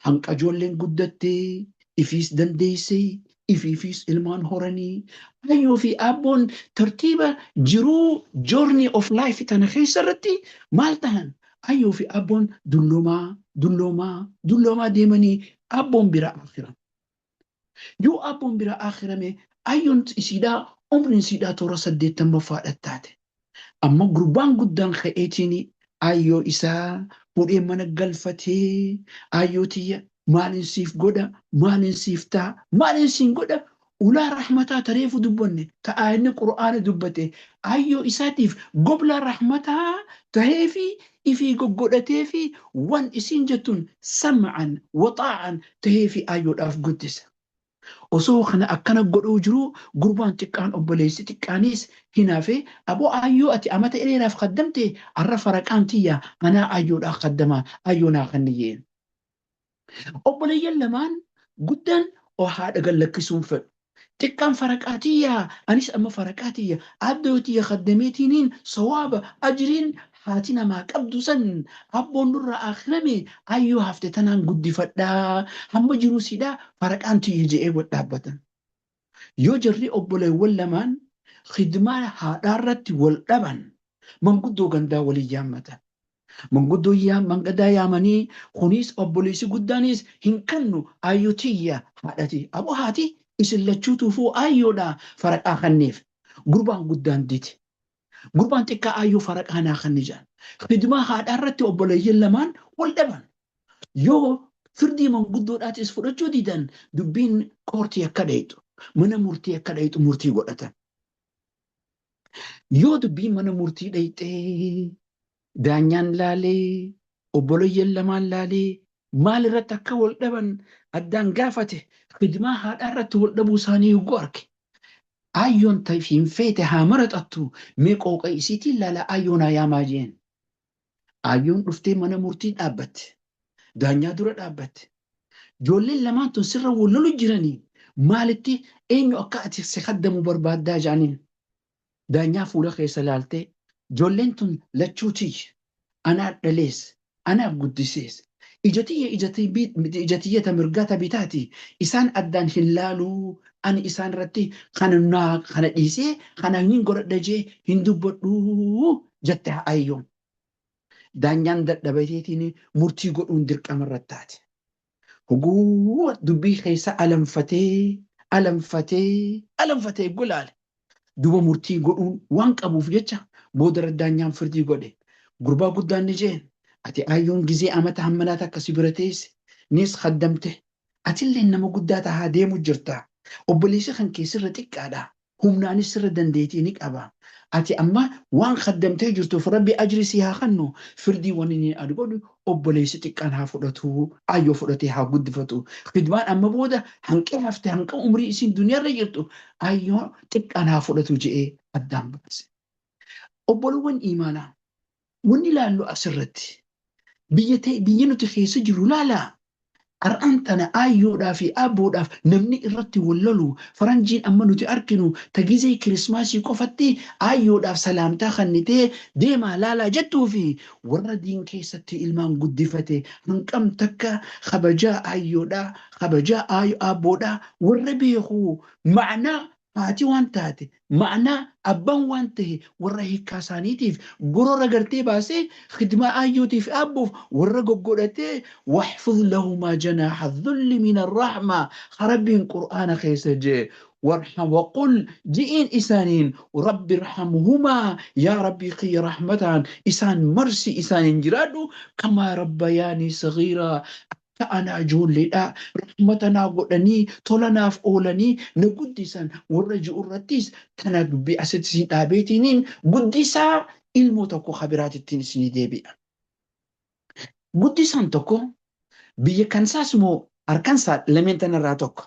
Speaker 5: Hanqa ijoolleen guddattee ifiis dandeessee ifiifiis ilmaan horanii, ayyoo fi aabboon tartiiba jiruu journey of life tana keessa irratti maal tahan? Ayyoo fi aabboon dulloomaa dulloomaa dulloomaa deemanii aabboon bira akhiran. Yoo aabboon bira akhirame, ayyoon isiidhaa umriin isiidhaa toora 80ffaadha taate. Amma gurbaan guddaan ka'eetiin ayyoo isaa fuudhee mana galfatee, ayyoo tiyya, maalin siif godha, maalin siif ta'a, maalin siin godha? Ulaa rahmataa tareefu dubbanne, ta inni Qur'aana dubbate, ayyoo isaatiif goblaa rahmataa tahee fi ifii goggodhatee fi waan isiin jettuun sam'an waxaa'an tahee fi ayyoodhaaf guddisa. Osoo kana akkana godhuu jiru, gurbaan xiqqaan, obboleessi xiqqaanis hinaafee, aboo aayyoo ati amata dheeraaf kaddamte, arra faraqaan tiyya anaa ayyoodhaa kaddama, ayyoo naa kanniyyeen. Obboleeyyan lamaan guddaan haadha gad lakkisuun fedhu. Xiqqaan faraqaa tiyya, anis amma faraqaa tiyya addoo tiyya kaddameetiiniin sawaaba ajriin haati namaa qabdu san, abboon nurraa akhirame, ayyoo hafte tanaan guddifadhaa, hamma jiruu siidhaa faraqaan tiyya je'ee wal dhaabbatan. Yoo jarri obboleewwan lamaan khidmaa haadhaa irratti wal dhaban, manguddoo gandaa waliin yaammatan. Manguddoo mangadaa yaamanii, kunis obboleessi guddaanis hin kannu ayyoo tiyya haadhati. Aboo haati isin lachuutuufuu ayyoodha, faraqaa kanneef. Gurbaan guddaan dide. Gurbaan xiqqaa ayyoo faraqaa naa kanni jedhan. Khidmaa haadhaa irratti obboleeyyan lamaan wal dhaban. Yoo firdii manguddoodhaatis fudhachuu didan, dubbiin koortii akka dhayxu, mana murtii akka dhayxu murtii godhatan. Yoo dubbiin mana murtii dhayxee, daanyaan laalee, obboleeyyan lamaan laalee, maal irratti akka wal dhaban addaan gaafate, khidmaa haadhaa irratti wal dhabuu isaanii yogguu arge. Ayyoon hin feete haa maraxattu, mee qooqa isiitiin laala, ayyoo naa yaamaa jeen. Ayyoon dhuftee mana murtii dhaabbatte. Daanyaa dura dhaabbatte. Ijoolleen lamaan tun sirra wal lolu jiranii. Maalitti eenyu akka ati si kaddamu barbaaddaa jedhaniin. Daanyaa fuula keessa laaltee, ijoolleen tun lachuu tiyya, anaa dhalees, anaa guddisees. Ija tiyya ija tiyya ta mirgaa ta bitaati isaan addaan hin laaluu, ani isaan irratti kana naa kana dhiisee kana hin godhadha jee hin dubbadhu jette ayyoon. Daanyaan dadhabateetiin murtii godhuun dirqama irratti taate. Hoguu dubbii keessa alanfatee alanfatee alanfatee gulaale. Duba murtii godhuun waan qabuuf jecha booda daanyaan firdii godhe. Gurbaa guddaan ni jeen, ati ayyoon gizee amata hammanaa takka si bira teesse nis kaddamte, atillee nama guddaa tahaa deemu jirta. Obboleessi kan kee sirra xiqqaadha. Humnaanis sirra dandeettii ni qaba. Ati amma waan kaddamtee jirtuuf Rabbi ajri si haa kennu. Firdii wanni inni adi godhu obboleessi xiqqaan haa fudhatu, ayyoo fudhatee haa guddifatu. Khidmaan amma booda hanqee hafte, hanqa umrii isiin duniyaarra jirtu ayyoo xiqqaan haa fudhatu je'ee addaan baase. Obbolowwan iimaanaa, wanni ilaallu asirratti biyya ta'e biyya nuti keessa jirru laalaa. Har'aan tana aayyoodhaa fi abboodhaaf namni irratti wal lolu, faranjiin amma nuti arkinu ta gizee kirismaasii qofatti aayyoodhaaf salaamtaa kennitee deemaa laalaa jettuu fi warra diin keessatti ilmaan guddifate hanqam takka kabajaa aayyoodhaa, kabajaa abboodhaa warra beeku, ma'anaa haati waan taate, ma'anaa abbaan waan ta'e warra hiikkaa isaaniitiif gorora gartee baasee khidmaa aayyootiif abboof warra goggodhatee, waxfid lahumaa janaaxa dhulli min arrahmaa Rabbiin qur'aana keessa jee, warham waqul ji'iin isaaniin rabbi irhamhumaa, yaa Rabbii kiyya rahmataan isaan marsi, isaaniin jiraadhu, kamaa rabbayaanii sagiiraa, akka anaa ijoolleedha rahmata naa godhanii tola naaf oolanii na guddisan warra ji'u irrattis tana dubbii asitti isin dhaabeetiniin guddisaa ilmoo tokko kabiraatittiin isinii deebi'a. Guddisaan tokko biyya Kansaas moo Arkansaa lameen tanarraa tokko.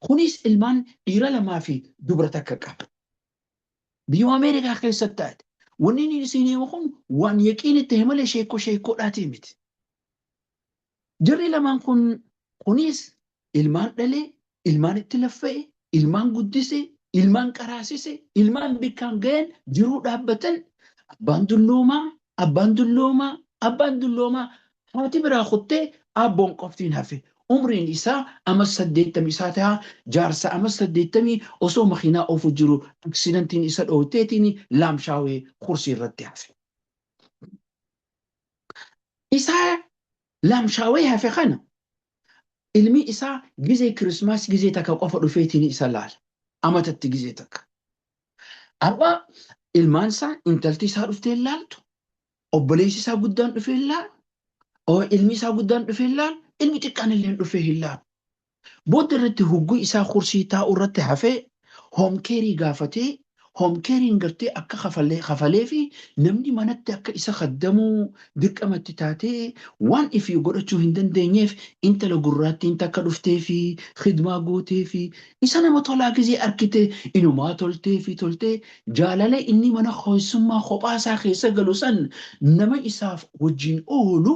Speaker 5: Kunis ilmaan dhiira lamaa fi dubra takka qaba. Biyya Ameerikaa keessatti taate. Wanni inni isin himu kun waan yaqiin itti malee sheekoo sheekoodhaatii miti. Jarri lamaan kun kunis ilmaan dhalee, ilmaan itti laffa'e, ilmaan guddise, ilmaan qaraasise, ilmaan bikkaan gahan jiruu dhaabbatan, abbaan dulloomaa, abbaan dulloomaa, abbaan dulloomaa, haati biraa kuttee abboon qoftiin hafe. Umriin isaa ama 80 isaa ta'a, jaarsa ama 80 osoo makiinaa oofu jiru aksidantiin isa dhoowteetiin laamshaawee kursii irratti hafe. Isaa laamshaawee hafe kana ilmi isaa gizee kirismaas gizee takka qofa dhufeetiin isa laala. Amatatti gizee takka. Amma ilmaan isaa intalti isaa dhuftee hin laaltu. Obboleessi isaa guddaan dhufee hin laalu. Ilmi isaa guddaan dhufee hin laalu. Ilmi xiqqaan illee dhufee hin laalu. Booda irratti hugguu isaa kursii taa'u irratti hafee home care gaafatee, home care'n gartee akka kafalee fi namni manatti akka isa kaddamuu dirqamatti taatee waan ifii godhachuu hin dandeenyeef intala gurraattiin takka dhuftee fi khidmaa gootee fi isa nama tolaa gizee arkite inumaa toltee fi toltee jaalala inni mana keessummaa kophaa isaa keessa galu san nama isaaf wajjin oolu,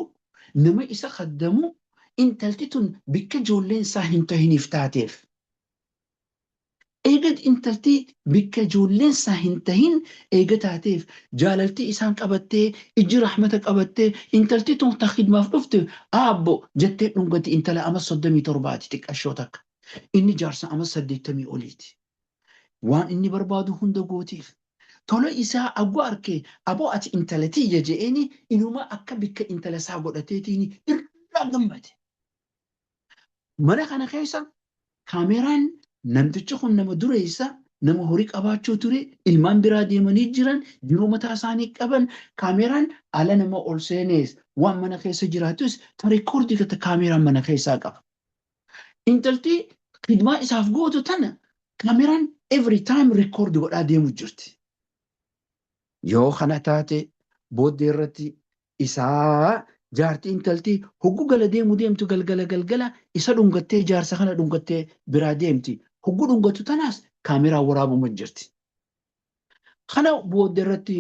Speaker 5: nama isa kaddamu intalti tun bikka ijoolleen isaa hin tahiniif taateef. Eega intalti bikka ijoolleen isaa hin tahin eega taateef jaalalti isaan qabattee ijji rahmata qabattee intalti tun ta khidmaaf dhufte aabbo jettee dhungati, intala ama 37ti xiqqashoo takka. Inni jaarsa ama 80 oliiti. Waan inni barbaadu hunda gootiif. Tola isaa aggu arke, aboo ati intala tiyya je'eeni, inuma akka bikka intala isaa godhateetiin irraa gammade. Mana kana keessa kaameraan, namtichi kun nama dureessa, nama horii qabaachuu ture, ilmaan biraa deemanii jiran, jiruu mataa isaanii qaban, kaameraan ala nama ol seenees waan mana keessa jiraatus ta reekoordii kaameraan mana keessaa qaba. Intalti khidmaa isaaf gootu tana kaameraan every time record godhaa deemu jirti. Yoo kana taate booddee irratti isaa jaartii intalti hoggu gala deemu deemtu galgala galgala isa dhungattee, jaarsa kana dhungattee biraa deemti. Hoggu dhungatu tanaas kaameraan waraabuma jirti. Kana booddee irratti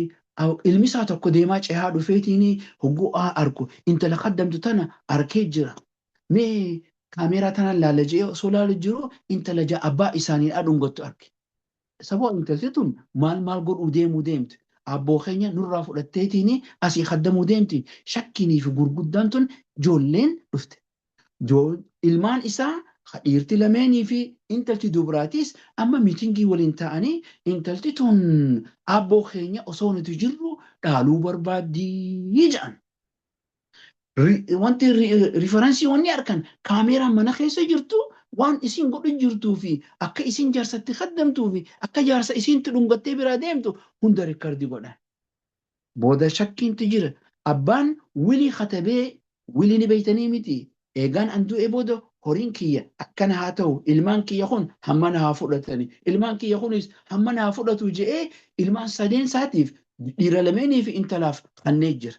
Speaker 5: ilmi isaa tokko deemaa cehaa dhufeetiin hogguu arku intala kaddamtu tana arkee jira. Mee Kaameeraa tanaan laala je'ee osoo laalu jiru intala abbaa isaaniidhaa dhungattu arge. Saboo intalti tun maal maal godhuu deemuu deemti? Abboo keenya nurraa fudhatteetiin asii kaddamuu deemti. Shakkiinii fi gurguddaan tun ijoolleen dhufte. Ilmaan isaa dhiirti lameenii fi intalti dubraatiis amma miitingii waliin ta'anii intalti tun abboo keenya osoo nuti jirru dhaaluu barbaaddii jedhan. Wanti reference wanni argan kaameeraan mana keessa jirtu waan isin godhu jirtuu fi akka isin jaarsatti kaddamtuu fi akka jaarsa isiintti dhungattee biraa deemtu hunda record godhan. Booda shakkiintu jira. Abbaan will katabee, will ni beeytanii miti. Eegaan an du'e booda horiin kiyya akkana haa ta'u, ilmaan kiyya kun hammana haa fudhatani, ilmaan kiyya kunis hammana haa fudhatu je'ee ilmaan sadeen isaatiif, dhiira lameenii fi intalaaf kannee jira.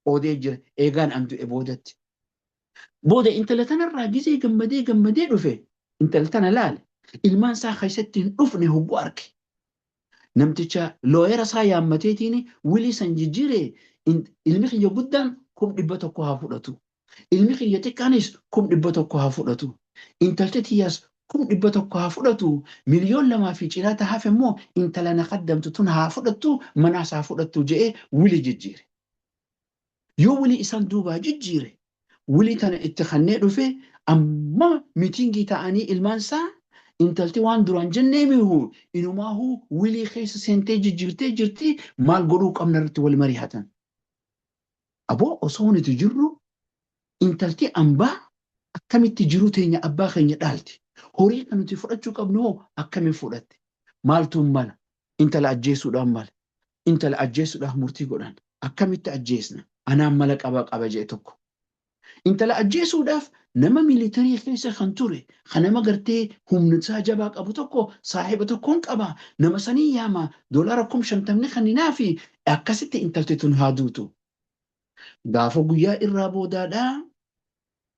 Speaker 5: Qoodee jira eegaan an du'e boodatti. Booda intala tanarraa gizee gammadee gammadee dhufe, intala tana laale, ilmaan isaa keessatti hin dhufne hogguu arge. Namticha lawyer isaa yaammateetiin will san jijjiiree, ilmi kiyya guddaan 100,000 haa fudhatu. Ilmi kiyya xiqqaanis 100,000 haa fudhatu. Intalti tiyyaas 100,000 haa fudhatu. 2,000,000 fi cinaata hafe immoo intala na kaddamtu tun haa fudhattu, manaas haa fudhattu je'ee will jijjiire. Yoo will isaan duubaa jijjiire, will tana itti kannee dhufe, amma meeting ta'anii ilmaan isaa, intalti waan duraan jennee mihu inumaahuu will keessa seentee jijjiirtee jirti, maal godhuu qabna irratti wal mari'atan. Aboo, osoo nuti jirru intalti ambaa akkamitti jiruu teenya abbaa keenya dhaalti? Horii kan nuti fudhachuu qabnu hoo akkamiin fudhatte? Maaltuun mala? Intala ajjeesuudhaan mala. Intala ajjeesuudhaaf murtii godhan. Akkamitti ajjeesna? Anaan mala qaba qaba jee tokko. Intala ajjeesuudhaaf nama military keessa kan ture, kan nama gartee humna isaa jabaa qabu tokko saahiba tokkoon qaba. Nama sanii yaama, doolaara 50,000 kanninaa fi akkasitti intalti tun haa duutu. Gaafa guyyaa irraa boodaadhaa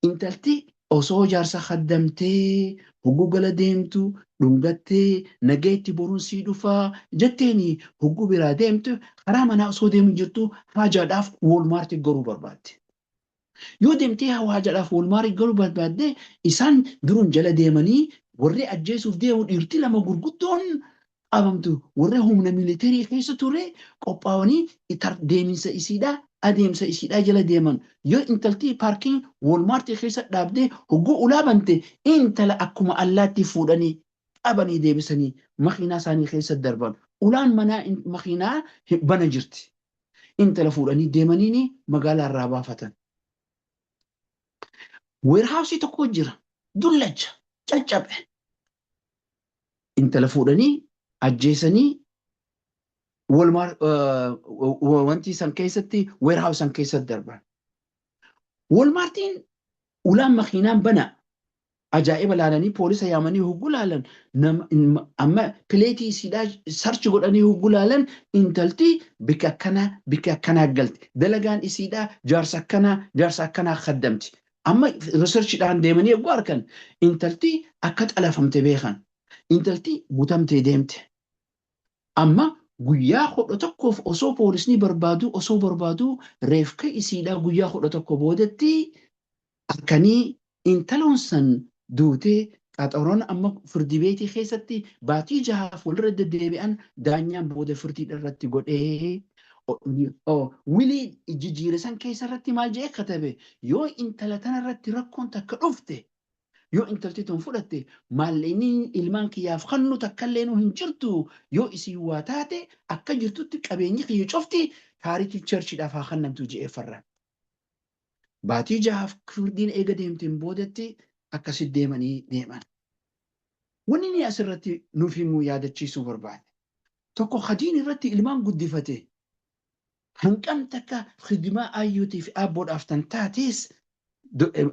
Speaker 5: intalti osoo jaarsa kaddamtee hogguu gala deemtu dhungattee, nageetti boruun sii dhufaa jetteeni hogguu biraa deemtu, karaa manaa osoo deemu jirtu haajaadhaaf Walmart garuu barbaadde. Yoo deemtee haajaadhaaf Walmart garuu barbaadde, isaan duruun jala deemanii warri ajjeesuuf deemu dhiirti lama gurguddoon qabamtu, warri humna military keessa ture qophaa'anii deeminsa isiidhaa, adeemsa isiidhaa jala deeman. Yoo intaltii parking Walmart keessa dhaabdee hogguu ulaa bante, intala akkuma allaatti fuudhanii qabanii deebisanii makiinaa isaanii keessa darban. Ulaan manaa makiinaa bana jirti. Intala fuudhanii deemaniini magaalaa irraa baafatan. Warehouse tokko jira, dullacha caccabe. Intala fuudhanii ajjeesanii Walmart wanti san keessatti, warehouse san keessatti darban. Walmartiin ulaan makiinaan bana ajaa'iba laalanii poolisa yaamanii hogguu laalan, amma plate isiidhaa search godhanii hogguu laalan, intalti bikka akkanaa bikka akkanaa galti, dalagaan isiidhaa jaarsa akkanaa jaarsa akkanaa kaddamti. Amma researchiidhaan deemanii hogguu argan, intalti akka xalafamte beekan, intalti butamtee deemte. Amma guyyaa 11f osoo poolisni barbaadu, osoo barbaadu, reefka isiidhaa guyyaa 11 boodatti harkanii intaloon san duutee. Qaxaroon amma firdi beetii keessatti baatii 6f walirra deddeebi'an, daanyaan booda firdiidha irratti godhee will jijjiire san keessa irratti maal jedhee katabe? Yoo intala tana irratti rakkoon takka dhufte, yoo intalti tun fudhatte, maallaqni ilmaan kiyyaaf kannu takkallee nu hin jirtu. Yoo isiin waa taate, akka jirtutti qabeenyi kiyya cufti charity churchiidhaaf haa kennamtu je'ee farran. Baatii 6f firdiin eega deemteen boodatti akkasit deemanii deeman. Wanni inni asirratti nuuf himuu yaadachiisuu barbaade. Tokko, hadiin irratti ilmaan guddifate hanqam takka khidimaa ayyootii fi aabboodhaaf tan taates,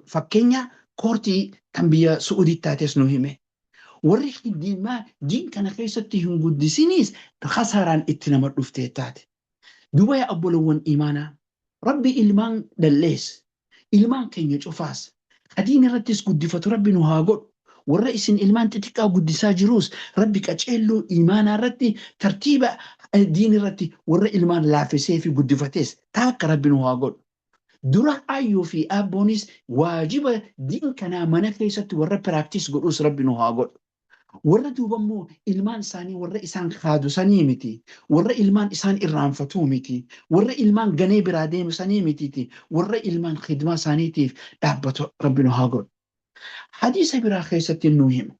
Speaker 5: fakkeenya court tan biyya Su'uudii taates nu hime. Warri khidimaa diin kana keessatti hin guddisinis kasaaraan itti nama dhuftee taate. Duba yaa obbolowwan imaanaa, Rabbi ilmaan dhallees, ilmaan keenya cufaas hadiin irrattis guddifatu Rabbi nu haa godhu. Warra isin ilmaan xixiqqaa guddisaa jiruus Rabbi qaceelloo imaanaa irratti, tartiiba diin irratti warra ilmaan laaffisee fi guddifatees taakka Rabbi nu haa godhu. Dura aayyoo fi aabboonis waajiba diin kanaa mana keessatti warra practice godhus Rabbi nu haa godhu. Warra duuba immoo ilmaan isaanii warra isaan kaadu sanii miti. Warra ilmaan isaan irraanfatuu miti. Warra ilmaan ganee biraa deemu sanii mitiiti. Warra ilmaan khidmaa isaaniitiif dhaabbatu Rabbi nu haa godhu. Hadiisa biraa keessatti nu hima.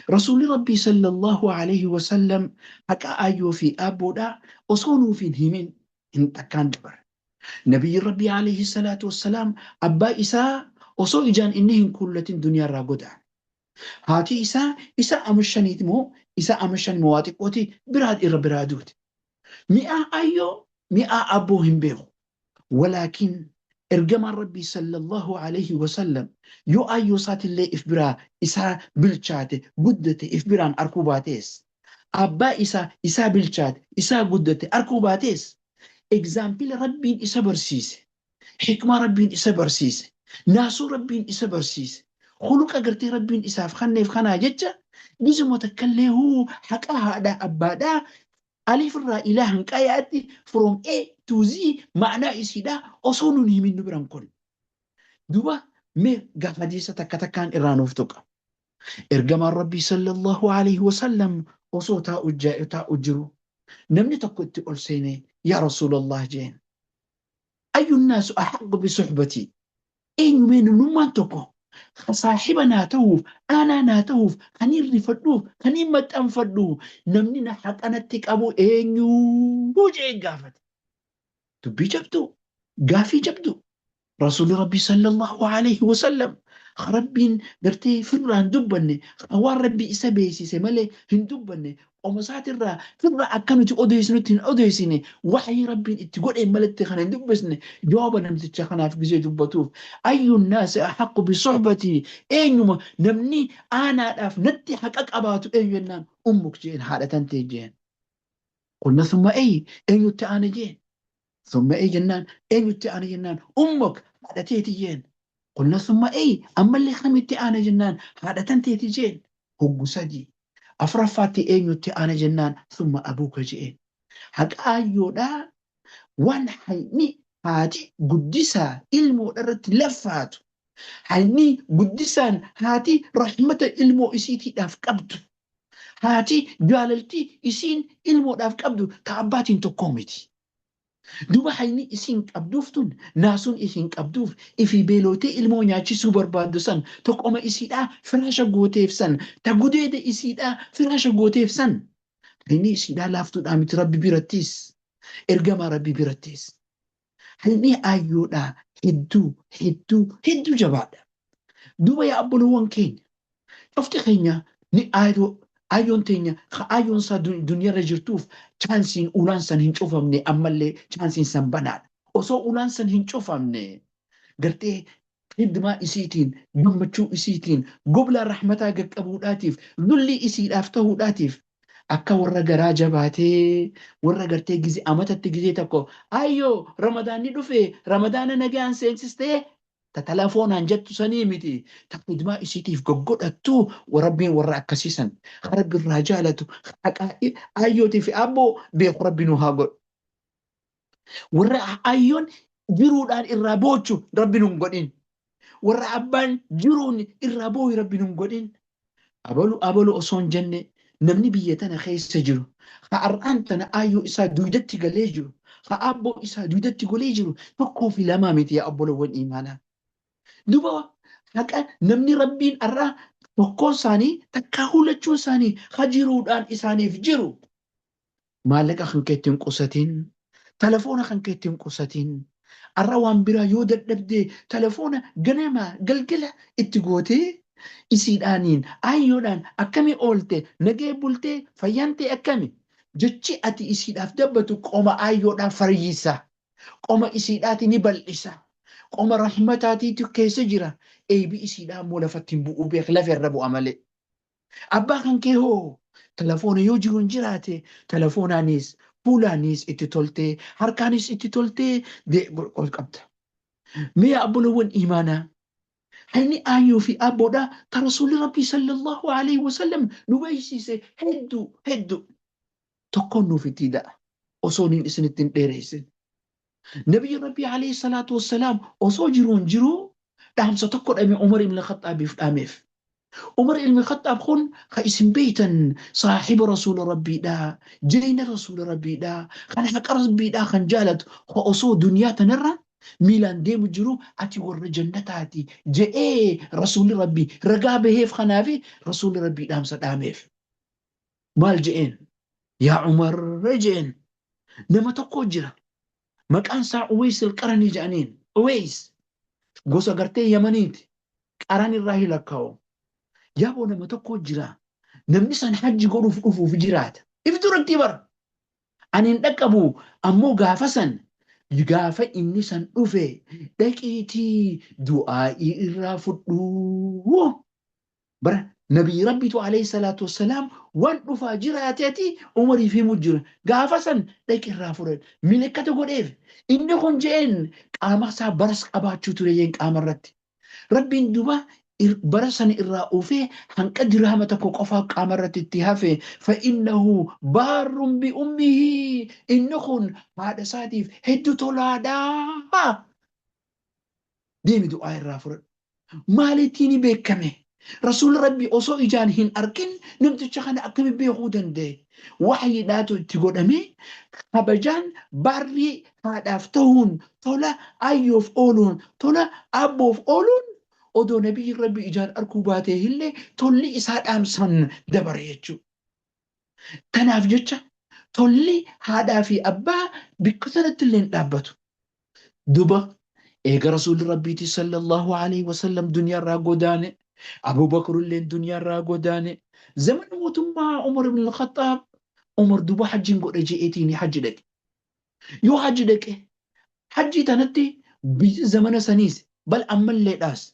Speaker 5: Rasuulli Rabbii sallallahu alaihi wasallam haqa aayyoo fi aabboodhaa osoo nuuf hin himin hin takkaan dabarre. Nabiyyi Rabbii alayhi salaatu wassalaam abbaa isaa osoo ijaan inni hin kuullatin duniyaarraa godaane. Haati isaa isa ama shaniiti moo isa ama shan moo waa xiqqooti biraa irra biraa duute. Mi'aa ayyoo mi'aa abboo hin beeku. Walaakin ergamaan Rabbii sallallahu alayhi wasallam yoo ayyoo isaatillee if biraa isaa bilchaate guddate if biraan arkuu baatees abbaa isaa isaa bilchaate isaa guddate arkuu baatees egzaampila Rabbiin isa barsiise, hikmaa Rabbiin isa barsiise, naasuu Rabbiin isa barsiise, khuluqa gartee Rabbiin isaaf kanneef kanaa jecha gizuma takkallee huu haqa haadhaa abbaadhaa alif irraa ilaa hanqaayaatti from A to Z ma'anaa isiidhaa osoo nun himin nu biran kun. Duba mee gaafa hadiisa takka takkaan irraa nuuf tuqa. Ergamaan Rabbii sallallahu alaihi wasallam osoo taa'u jiru namni tokko itti ol seenee yaa Rasuulallah jeen. Ayyu naasu ahaqqu bi suhbatii. Eenyu mee namnummaan tokko saahiba naa ta'uuf aanaa naa ta'uuf kan hin rifadhuuf kan hin maxxanfadhu namni na haqanatti qabu eenyu jeen gaafate. Dubbii jabduu gaafii jabduu. Rasuulli Rabbii sallallahu alaihi wasallam Rabbiin gartee firraa hin dubbanne waan Rabbi isa beeksise malee hin dubbanne qoma isaatirraa firra akka nuti odeessinutti hin odeessine waxyii Rabbiin itti godheen malatti kan hin dubbisne jawaaba namticha kanaaf gizee dubbatuuf ayyuun naasi ahaqqu bisuhbatii eenyuma namni aanaadhaaf natti haqa qabaatu eenyu jennaan ummuk jeen haadha tantee jeen. Qulna summa ey eenyutti aana jeen. Summa ey jennaan eenyutti aana jennaan ummuk haadha teeti jeen. Qulna summa ey ammallee kamitti aana jennaan haadha tanteeti jeen. Hoggu sadii. Afuraffaatti eenyutti aana jennaan summa abuuka jeen. Haqa aayyoodhaa waan hayni haati guddisaa ilmoodha irratti laffaatu. Hayni guddisaan haati rahmata ilmoo isiitiidhaaf qabdu. Haati jaalalti isiin ilmoodhaaf qabdu ta abbaatiin tokkoo miti. Duba hayni isiin qabduuf tun naasuun isiin qabduuf ifii beelootee ilmoo nyaachisuu barbaaddu san ta qoma isiidhaa firaasha gooteef san ta gudeeda isiidhaa firaasha gooteef san hayni isiidhaa laaftuudhaa miti Rabbi birattiis ergamaa Rabbi birattiis. Hayni aayyoodhaa hedduu hedduu hedduu jabaadha. Duuba yaa obboloowwan keenya cufti keenya ni aayoo aayyoon teenya ka aayyoon isaa duniyarra jirtuuf chaansiin ulaan san hin cufamne ammallee chaansiin san banaadha. Osoo ulaan san hin cufamne gartee khidmaa isiitiin gammachuu isiitiin goblaa rahmataa gaqqabuudhaatiif zullii isiidhaaf tahuudhaatiif akka warra garaa jabaatee warra gartee gize amatatti gizee tokko ayyoo ramadaanni dhufe ramadaana nagaan seensistee ta telefoonaan jettu sanii miti ta khidmaa isiitiif goggodhattu Rabbiin warra akkasii san Rabbi irraa jaalatu haqaa ayyootii fi abboo beeku Rabbi nu haa godhu. Warra ayyoon jiruudhaan irraa boochu Rabbi nun godhin. Warra abbaan jiruun irraa booyu Rabbi nun godhin. Abalu abalu osoo hin jenne namni biyya tana keessa jiru ka har'aan tana aayyoo isaa duydatti galee jiru ka aabboo isaa duydatti golee jiru tokkoo fi lamaa miti yaa obbolowwan iimaanaa. Duba haqa namni Rabbiin har'a tokkoon isaanii takkaa hulachuun isaanii ka jiruudhaan isaaniif jiru. Maallaqa kan keetti hin qusatin. Telefoona kan keetti hin qusatin. Har'a waan biraa yoo dadhabde telefoona ganama galgala itti gootee isiidhaaniin aayyoodhaan akkami oolte nagee bultee fayyaan ta'e akkami jechi ati isiidhaaf dabbatu qoma aayyoodhaan fayyisa. Qoma isiidhaati ni bal'isa. Qoma rahmataatiitu keessa jira. Eeybi isiidhaa immoo lafatti hin bu'uu beek lafa irra bu'a malee. Abbaa kan kee hoo telefoona yoo jiruun jiraate telefoonaanis fuulaanis itti toltee harkaanis itti toltee ol qabda. Mee abbolowwan imaanaa hayni aayyoo fi abboodhaa ta rasuulli rabbii sallallahu alaihi wasallam nu beeksise hedduu hedduu tokkoon nuuf itti da'a osoo niin isinitti hin dheeressin. Nabiyyi Rabbii alayhi salaatu wassalaam osoo jiruun jiruu dhaamsa tokko dhame Umar ibn Khaxxaabiif dhaameef. Umar ilmi Khaxxaab kun ka isin beeytan saahiba Rasuula Rabbiidha, jeyna Rasuula Rabbiidha, kan haqa Rabbiidha kan jaalatu, ka osoo duniyaa tanarra miilaan deemu jiru ati warra jannataati je'ee Rasuulli Rabbii ragaa baheef kanaafi Rasuulli Rabbii dhaamsa dhaameef. Maal je'een? Yaa Umar je'een. Nama tokko jira. Maqaan isaa Uweys al-Qaranii je'aniin. Uweys gosa gartee Yamaniiti. Qaran irraa hin lakkaa'u. Yaaboo nama tokko jira. Namni san hajji godhuuf dhufuuf jiraata. If duratti bara. Ani hin dhaqqabu ammoo gaafa san gaafa inni san dhufe dhaqiitii du'aa'ii irraa fudhu. Bara nabiyyi Rabbiitu alayhi salaatu wassalaam waan dhufaa jiraateeti Umariif himu jira. Gaafa san dhaqi irraa fudhadhu. Milikkata godheef. Inni kun je'een qaama isaa baras qabaachuu ture jeen qaama irratti. Rabbiin duba bara san irraa uufee hanqa dirhama tokko qofaa qaama irratti itti hafe. Fa'innahu baarrun bi ummihi. Inni kun haadha isaatiif hedduu tolaadha. Deemi du'aa irraa fudhadhu. Maalittiin beekame? Rasuulli Rabbii osoo ijaan hin argin namticha kana akkami beekuu danda'e? Waxyiidhaatu itti godhamee kabajaan baarrii haadhaaf ta'uun tola ayyoof ooluun tola abboof ooluun odoo nabiyyi Rabbii ijaan arguu baatee illee tolli isaa dhaamsan dabare jechuudha. Tanaaf jecha tolli haadhaa fi abbaa bikka sanatti illee hin dhaabbatu. Duba eega Rasuulli Rabbiiti sallallahu alaihi wasallam duniyaarraa godaane, Abu Bakr illeen duniyaarraa godaane, zamana mootummaa Umar ibn al-Khattaab, Umar duba hajjiin godha je'eetiin hajji dhaqe. Yoo hajji dhaqe, hajjii tanatti biyyi zamana saniis bal ammalleedhaas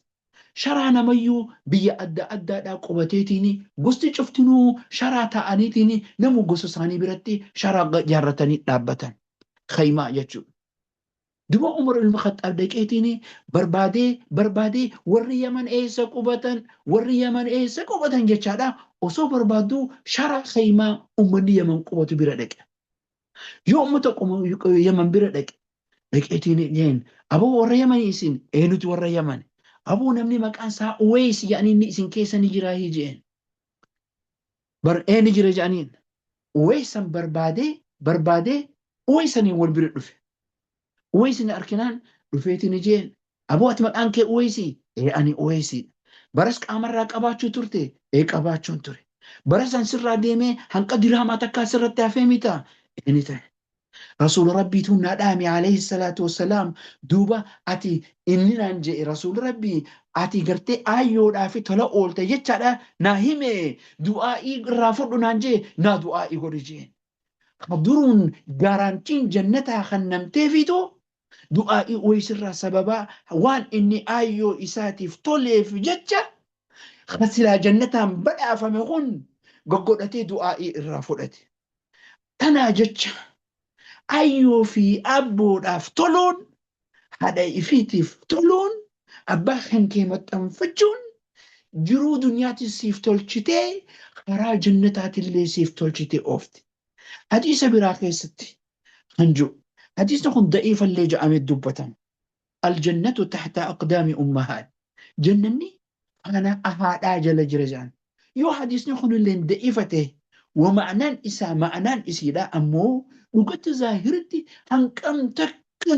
Speaker 5: sharaa namayyuu biyya adda addaadhaa qubateetiin gosti cuftinuu sharaa ta'aniitiin namu gosa isaanii biratti sharaa ijaarratanii dhaabbatan. Khaymaa jechuudha. Duba Umar ilma Khaxxaab dhaqeetiin barbaadee barbaadee warri Yaman eessa qubatan, warri Yaman eessa qubatan jechaadha. Osoo barbaaduu sharaa khaymaa uummanni Yaman qubatu bira dhaqe. Yoo uummata Yaman bira dhaqe dhaqeetiin jeen aboo warra Yamanii isin eenyuti warra Yaman aboo namni maqaan isaa Uweys jedhanii inni isin keessa ni jiraa jeen. Bar eenyu jira jedhaniin Uweysan barbaadee barbaadee Uweysaniin wal bira dhufe. Uweysin arkinaan dhufeetiin jeen aboo ati maqaan kee Uweysi ee ani Uweysiidha. Baras qaamarraa qabaachuu turte ee qabaachuun ture. Bara san sirraa deemee hanqa dirhamaa takkaa sirratti hafee mita ee ni ta'e. Rasuula Rabbiitu na dhaame alayhi salaatu wassalaam duuba ati inni naan je'e Rasuulli Rabbii ati gartee aayyoodhaa fi tola oolte jechaadha naa hime du'aa'ii irraa fudhu naan je'e naa du'aa'ii godhi je'en. Ka duruun gaaraantiin jannataa kan namteefiitu du'aa'ii Uweysirraa sababaa waan inni aayyoo isaatiif toleef jecha ka silaa jannataan badhaafame kun goggodhatee du'aa'ii irraa fudhate. Tanaa jecha ayyoo fi abboodhaaf toluun, haadha ifiitiif toluun, abbaa kan kee maxxanfachuun jiruu duniyaatis siif tolchitee karaa jannataatillee siif tolchitee oofti. Hadiisa biraa keessatti kan jiru hadiisni kun da'iifallee jedhamee dubbatama. Aljannatu tahta aqdaami ummahaat. Jannanni faana haadhaa jala jira jedhan. Yoo hadiisni kunilleen da'iifa ta'e wa ma'anaan isaa ma'anaan isiidha ammoo dhugatti zaahiritti hanqam takka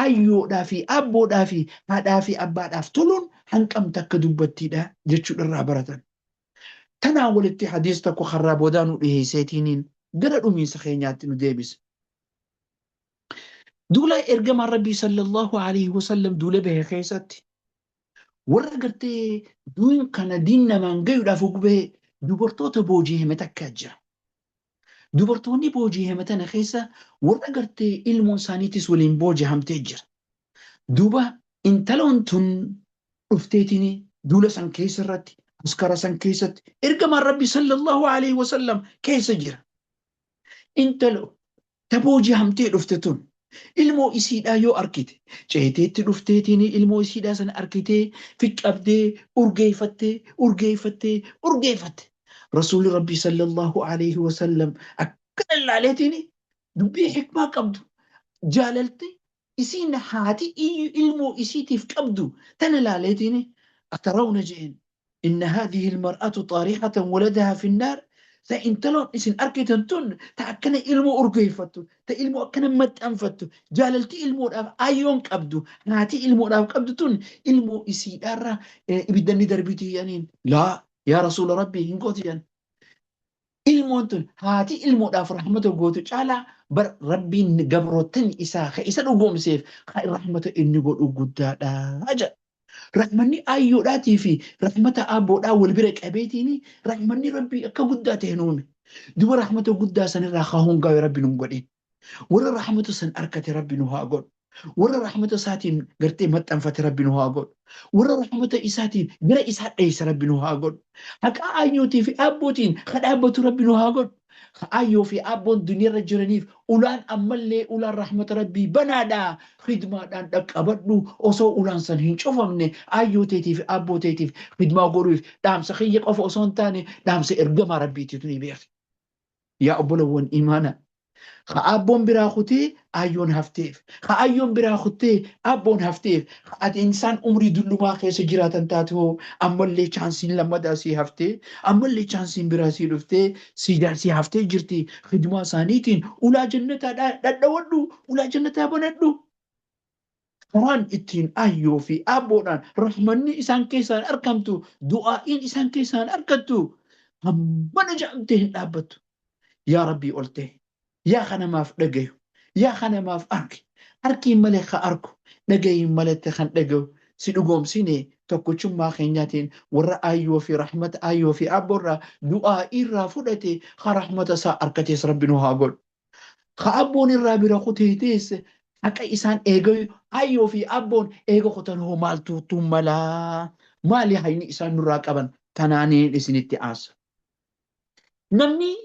Speaker 5: ayyoodhaa fi abboodhaa fi haadhaa fi abbaadhaaf toluun hanqam takka dubbattiidha jechuudha irraa baratan. Tanaa walitti hadiis tokko karraa boodaa nu dhiheesseetiiniin gara dhumiinsa keenyaatti nu deebisa. Duula ergamaan Rabbii sallallahu alaihi wasallam duula bahe keessatti warra gartee duun kana diin namaan gayuudhaaf gubee dubartoota booji'ame takka jira. Dubartoonni booji'ame tana keessa warra gartee ilmoon isaaniitis waliin booji'amtee jira. Duuba intaloon tun dhufteetiin duula san keessa irratti askara san keessatti ergamaan Rabbii sallallahu alaihi wasallam keessa jira. Intalo ta booji'amtee dhufte tun ilmoo isiidhaa yoo arkite ceeteetti dhufteetiin ilmoo isiidhaa sana arkitee fiqqabdee urgeeffattee urgeeffattee urgeeffatte. Rasuulli Rabbii sallallahu alaihi wasallam akkana ilaaleetiin dubbii hikmaa qabdu. Jaalalti isiin haati ilmoo isiitiif qabdu tana laaleetiin atarawna je'een inna haadhihi almar'atu xaarihatan waladaha fi nnaar, ta intaloon isin arkitan tun ta akkana ilmoo urgeeffattu, ta ilmoo akkana maxxanfattu, jaalalti ilmoodhaaf ayyoon qabdu, haati ilmoodhaaf qabdu tun ilmoo isiidhaarra ibidda ni darbiti jedhaniin. Laa yaa rasuula rabbii, hin gootu jedhan. Ilmoon tun haati ilmoodhaaf rahmata gootu caalaa bar rabbiin gabroottan isaa ka isa dhugoomseef ka rahmata inni godhu guddaadha jedha. Rahmanni ayyoodhaatii fi rahmata abboodhaa wal bira qabeetiin rahmanni rabbii akka guddaa ta'e nuume. Duba rahmata guddaa sanirraa ka hongaawe rabbi nun godhin. Warra rahmata san arkate rabbi nu haa godhu. Warra rahmata isaatiin gartee maxxanfate rabbi nu haa godhu. Warra rahmata isaatiin gara isaa dheeyse rabbi nu haa godhu. Haqaa ayyootii fi abbootiin ka dhaabbatu rabbi nu haa godhu. Ka ayyoo fi abboon duniyarra jiraniif ulaan ammallee ulaan rahmata rabbii banaadha. Khidmaadhaan dhaqqabadhu osoo ulaan san hin cufamne. Ayyoo teetii fi abboo teetiif khidmaa godhuuf dhaamsa kiyya qofa osoo hin taane dhaamsa ergamaa rabbiitiitu ni beeki. Yaa obbolowwan imaana, ka abboon biraa kutee ayyoon hafteef, ka ayyoon biraa kuttee abboon hafteef, ka ati insaan umrii dullumaa keessa jiraatan taate hoo, ammallee chaansiin lammadaa sii haftee, ammallee chaansiin biraa sii dhuftee sii haftee jirti. Khidmaa isaaniitiin ulaa jannataa dhadhawadhu, ulaa jannataa banadhu. Karaan ittiin ayyoo fi abboodhaan rahmanni isaan keessaan argamtu, du'aa'iin isaan keessaan argattu hammana ja'amtee hin dhaabbattu. Yaa Rabbii ol ta'e, yaa ka namaaf dhagayu, yaa ka namaaf arge, arkiin malee ka argu, dhagayiin malette kan dhagayu, si dhugoomsine tokkochummaa keenyaatiin warra ayyoo fi rahmata ayyoo fi abboorraa du'aa'iirraa fudhate ka rahmata isaa argatees Rabbi nu haa godhu. Ka abboon irraa bira kutee teesse haqa isaan eega ayyoo fi abboon eega kutan hoo maaltu malaa, maali hayni isaan nurraa qaban? Tanaaniin isinitti aasa. Namni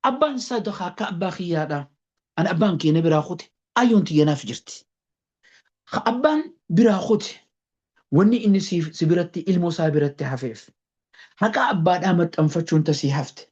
Speaker 5: abbaan isaa dakaa akka abbaa kiyyaadha. Ani abbaan kiyya na biraa kute, ayyoon tiyya naaf jirti. Ka abbaan biraa kute wanni inni si biratti ilmoo isaa biratti hafeef haqa abbaadhaa maxxanfachuun tasii hafte.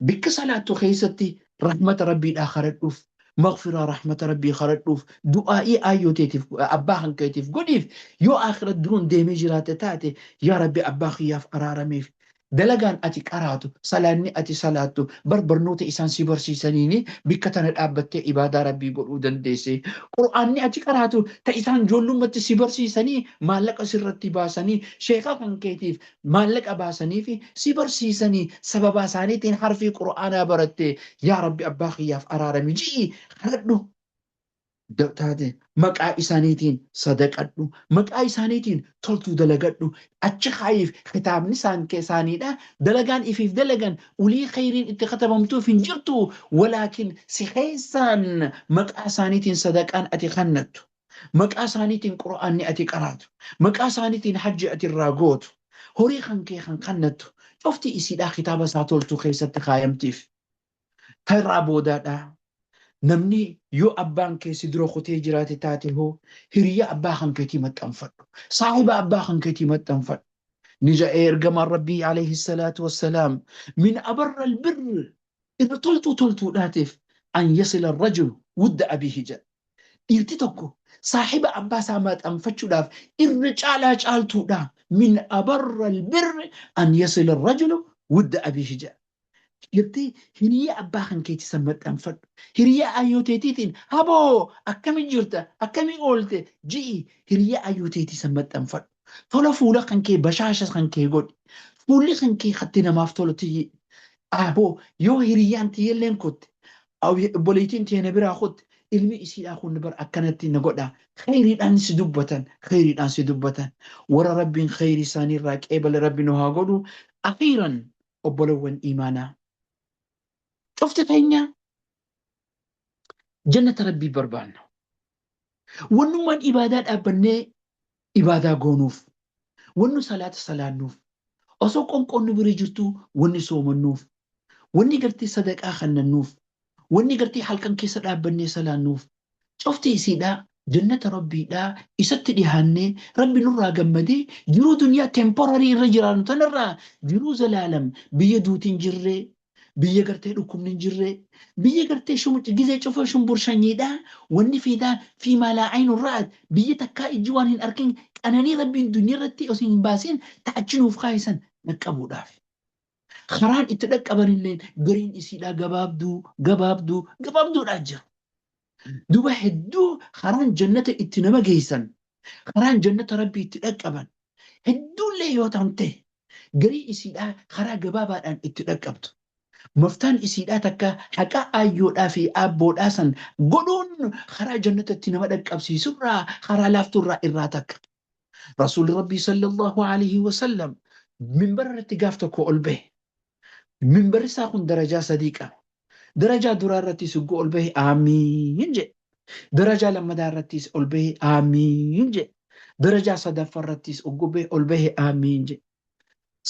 Speaker 5: Bikka salaattu keessatti rahmata rabbiidhaa kadhadhuuf, maghfiraa rahmata rabbii kadhadhuuf, du'aa'ii aayyoo teetiif abbaa kan keetiif godhiif. Yoo akhirat duruun deemee jiraate taate, yaa rabbi abbaa kiyyaaf araarameef. Dalagaan ati qaraatu, salaanni ati salaattu, bar barnoota isaan si barsiisaniini bikka tana dhaabbattee ibaadaa rabbii godhuu dandeesse. Qur'aanni ati qaraatu ta isaan ijoollummaatti si barsiisanii maallaqa sirratti baasanii sheeka kan keetiif maallaqa baasanii fi si barsiisanii sababaa isaaniitiin harfii qur'aanaa baratte. Yaa rabbi abbaa kiyyaaf araarami ji'i kadhadhu. Taate maqaa isaaniitiin sadaqadhu, maqaa isaaniitiin toltuu dalagadhu, achi kaayiif. Kitaabni isaan isaaniidha, dalagaan ifiif dalagan ulii khayriin itti katabamtuuf hin jirtu, walaakin si keessaan maqaa isaaniitiin sadaqaan ati kannattu, maqaa isaaniitiin qur'aanni ati qaraatu, maqaa isaaniitiin hajji ati irraa gootu, horii kan kee kan kannattu cufti isiidhaa kitaaba isaa toltuu keessatti kaayamtiif. Ta irraa boodaadha. Namni yoo abbaan kee si dura kutee jiraate taate hoo, hiriyaa abbaa kan keetii maxxanfadhu. Saahiba abbaa kan keetii maxxanfadhu. Ni ja'ee ergamaan Rabbii alayhi salaatu wassalaam, min abarra albirr, irra toltuu toltuudhaatiif, an yasila rajulu wudda abiihi jedha. Dhiirti tokko saahiba abbaa isaa maxxanfachuudhaaf irra caalaa caaltuudha. Min abarra albirr an yasila rajulu wudda abiihi jedha. Gartee hiriyaa abbaa kan keetii san maxxanfadhu. Hiriyaa ayyoo teetiitiin haboo akkami jirta, akkami oolte ji'i, hiriyaa ayyoo teetii san maxxanfadhu. Tola fuula kan kee bashaasha kan kee godhi. Fuulli kan kee katti namaaf tolu tiyyi. Aboo yoo hiriyaan tiyyelleen kutte, obboleettiin tiyya na biraa kutte, ilmi isiidhaa kun bar akkanatti na godha. Khayriidhaan si dubbatan, khayriidhaan si dubbatan. Warra Rabbiin khayrii isaanii irraa qeebale Rabbi nu haa godhu. Akhiiran, obbolowwan imaanaa, cufti keenya jannata rabbii barbaanna. Wannummaan ibaadaa dhaabbannee ibaadaa goonuuf, wannu salaata salaannuuf, osoo qonqoon nu bira jirtu wanni soomannuuf, wanni gartee sadaqaa kannannuuf, wanni gartee halkan keessa dhaabbannee salaannuuf cufti isiidhaa jannata rabbiidhaa isatti dhihaannee rabbi nurraa gammadee jiruu duniyaa temporary irra jiraannu tanarraa jiruu zalaalam biyya duutiin jirree, Biyya gartee dhukkubni hin jirre, biyya gartee gizee cufa shumbur shanyiidha, wanni fiidaa fi maalaa aynu ra'at, biyya takkaa ijji waan hin arkin qananii Rabbiin duniyaa irratti osoo hin baasin ta'achi nuuf kaayisan dhaqqabuudhaaf. Karaan itti dhaqqaban illee gariin isiidhaa gabaabduu gabaabduu gabaabduudhaa jira. Duba hedduu karaan jannata itti nama geessan, karaan jannata Rabbii itti dhaqqaban hedduullee yoo ta'an ta'e garii isiidhaa karaa gabaabaadhaan itti dhaqqabdu. Maftaan isiidhaa takka haqa aayyoodhaa fi aabboodhaa san godhuun karaa jannata itti nama dhaqqabsiisurraa karaa laaftuurraa irraa takka. Rasuulli Rabbii sallallahu alaihi wasallam minbara irratti gaaf tokko ol bahe. Minbarri isaa kun darajaa sadii qaba. Darajaa duraa irrattis yogguu ol bahe aamiin jedhe. Darajaa lammataa irrattis ol bahe aamiin jedhe. Darajaa sadaffaa irrattis yogguu bahe ol bahe aamiin jedhe.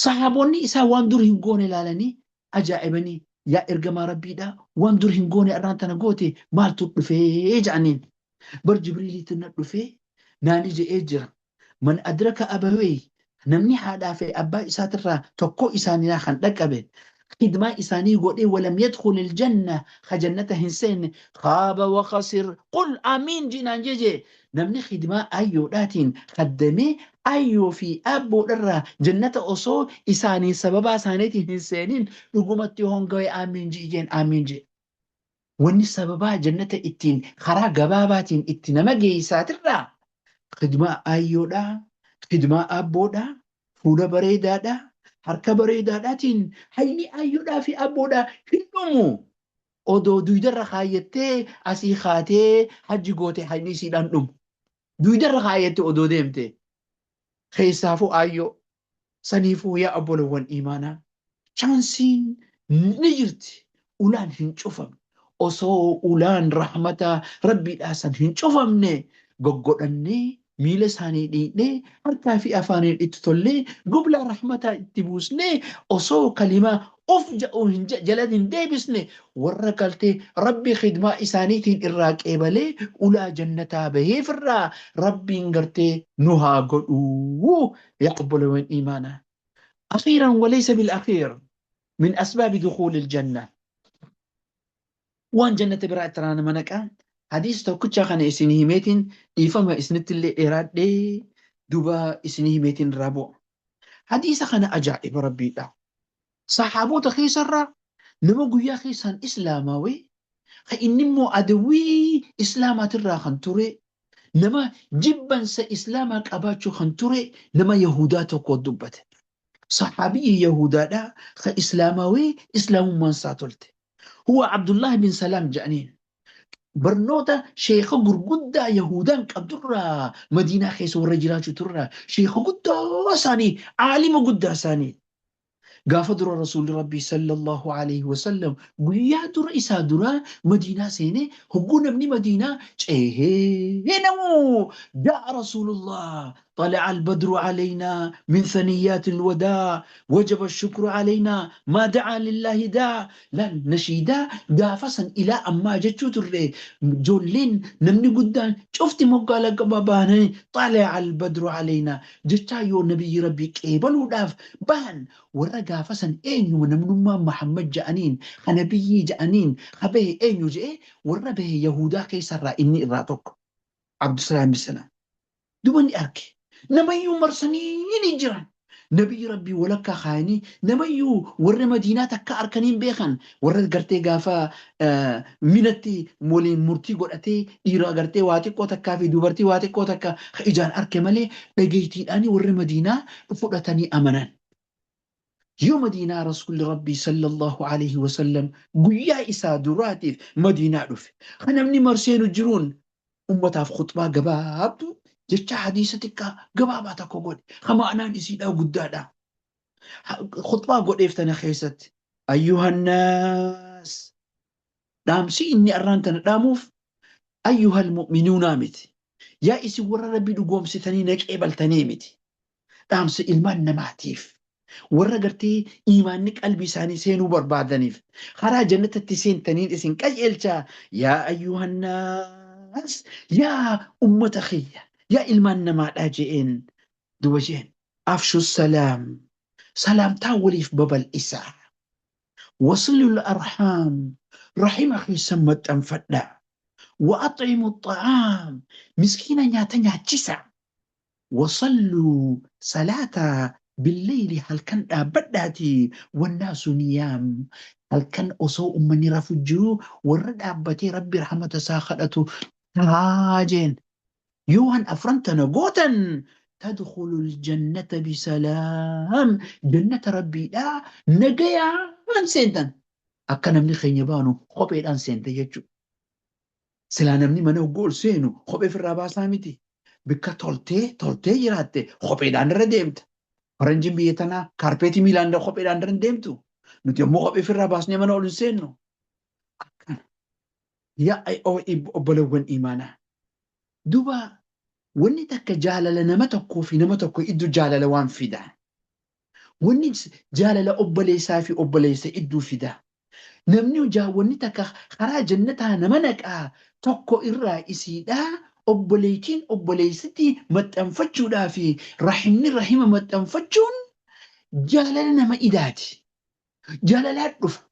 Speaker 5: Sahaabonni isaa waan dur hin goone ilaalanii ajaa'ibanii, yaa ergamaa Rabbiidha, waan dur hin goone irraan tana goote maaltu dhufee jedhaniin. Bar Jibriiliitu na dhufee naani je'ee jira. Man adraka abawee, namni haadhaa fi abbaa isaatirraa tokkoo isaanii kan dhaqqabe khidmaa isaanii godhee, walam yadkhul aljanna, ka jannata hin seenne, khaaba wa khasir, qul amiin jinaan jeje. Namni khidmaa ayyoodhaatiin khaddamee ayyoo fi abboodharraa jannata osoo isaanii sababaa isaaniitiin hin seenin dhugumatti hongawe, amiin ji'i jeen, amiin jee. Wanni sababaa jannata ittiin karaa gabaabaatiin itti nama geessaatirraa khidmaa ayyoodhaa, khidmaa abboodhaa, fuula bareedaadhaa, harka bareedaadhaatiin hayni ayyoodhaa fi abboodhaa hin dhumu. Odoo duydarra kaayyattee asii kaatee hajji goote hayni isiidhaan dhumu. Duydarra kaayyatte odoo deemte. Keessaafuu aayyoo. Saniifuu yaa obbolowwan iimaanaa, chaansiin ni jirti. Ulaan hin cufamne. Osoo ulaan rahmata Rabbiidhaa san hin cufamne goggodhannee, miila isaanii dhiidhee, harkaa fi afaaniin itti tollee, goblaa rahmataa itti buusnee, osoo kalimaa uf ja'u hin jala hin deebisne, warra galtee Rabbi khidmaa isaaniitiin irraa qeebalee ulaa jannataa baheefirraa Rabbiin gartee nu haa godhuu, yaa obbolowwan iimaanaa. Akhiiran walaysa bil akhiir, min asbaabi dukhuulil janna, waan jannata biraa itti nama naqa, hadiis tokkicha kana isin himeetiin, dhiifama isinitti illee dheeraadhee, duba isin himeetiin irraa bu'a. Hadiisa kana ajaa'iba Rabbiidha. Sahaabota keessarraa nama guyyaa keessaan islaamaawee, kan inni immoo adawwii islaamaatirraa kan ture, nama jibbansa islaamaa qabaachuu kan ture, nama Yahudaa tokko dubbate. Sahaabiyyi Yahudaadha kan islaamaawee islaamummaan isaa tolte. Huwa Abdullah bin Salaam jedhaniin. Barnoota sheeka gurguddaa Yahudaan qabdurraa, Madiinaa keessa warra jiraachuu turraa, sheeka guddaa isaanii, aalima guddaa isaanii. Gaafa dura Rasuulli Rabbii sallallahu alaihi wasallam guyyaa dura isaa duraa Madiinaa seenee, hogguu namni Madiinaa ceehee namuu jaa Rasuulullah, طلع البدر علينا من ثنيات الوداع، وجب الشكر علينا، ما دعا لله داع. Laal, nashiidaa gaafa san ilaa ammaa jechuu turre ijoolleen, namni guddaan cufti moggaa laggabaa baananii طلع البدر علينا jechaa yoo nabiyyi Rabbii qeebaluudhaaf bahan, warra gaafa san eenyuma namnummaan Muhammad ja'aniin ka nabiyyii ja'aniin ka bahe eenyu je'ee warra bahe Yahudaa keessarraa inni irraa tokko Abdusalaam bin Salaam. Duba ni arge. Namayyuu marsanii ni jiran. Nabiyyi Rabbii walakkaa kaayanii, namayyuu warra Madiinaa takka arkanii hin beekan. Warra gartee gaafa minatti waliin murtii godhatee dhiira gartee waa xiqqoo takkaa fi dubartii waa xiqqoo takka ijaan arke malee dhageettiidhaanii warri Madiinaa fudhatanii amanan. Yoo Madiinaa Rasuulli Rabbii sallallahu alaihi wasallam guyyaa isaa duraatiif Madiinaa dhufe, kan namni marseenu jiruun ummataaf khuxbaa gabaabduu jecha hadiisa xiqqaa gabaabaa tokko godhe, kan ma'anaan isiidhaa guddaadha. Khuxbaa godheef tana keessatti, ayyuhannaas, dhaamsi inni arraan tana dhaamuuf ayyuhal mu'minuunaa miti. Yaa isin warra Rabbi dhugoomsitanii na qeebaltanii miti. Dhaamsa ilmaan namaatiif, warra gartee iimaanni qalbii isaanii seenuu barbaadaniif, karaa jannatatti seentaniin isin qajeelcha. Yaa ayyuhannaas, yaa ummata kiyya, yaa ilmaan namaadhaa je'een. Duba jeen, afshu salaam, salaamtaa waliif babal'isaa. Wasilul arhaam, rahima keessan maxxanfadhaa. Wa axcimu xa'aam, miskiina nyaata nyaachisaa. Wasalluu, salaataa, billeyli, halkan dhaabbadhaatii, wannaasu niyaam, halkan osoo ummanni rafu jiruu warra dhaabbatee Rabbi rahmata isaa kadhatu tahaa jeen. Yoo waan afran tana gootan, tadkhulul jannata bisalaam, jannata Rabbiidhaa nagayaan seentan. Akka namni keenya baanu kopheedhaan seente jechuudha. Silaa namni mana hogguu ol seenu kophee ofirraa baasaa miti. Bikka toltee toltee jiraatte kopheedhaan irra deemta. Faranjiin biyya tanaa kaarpeetii miilaan kopheedhaan irra hin deemtu. Nuti ammoo kophee ofirraa baasnee mana ol hin seennu. Akkana. Yaa obbolewwan imaanaa. Duba wanni takka jaalala nama tokkoo fi nama tokko iddoo jaalala waan fida. Wanni jaalala obboleessaa fi obboleessa iddoo fida. Namni wanni takka karaa jannataa nama naqaa tokko irraa isiidhaa obboleettiin obboleessatti maxxanfachuudhaa fi rahimni rahima maxxanfachuun jaalala nama idaati. Jaalalaa dhufa.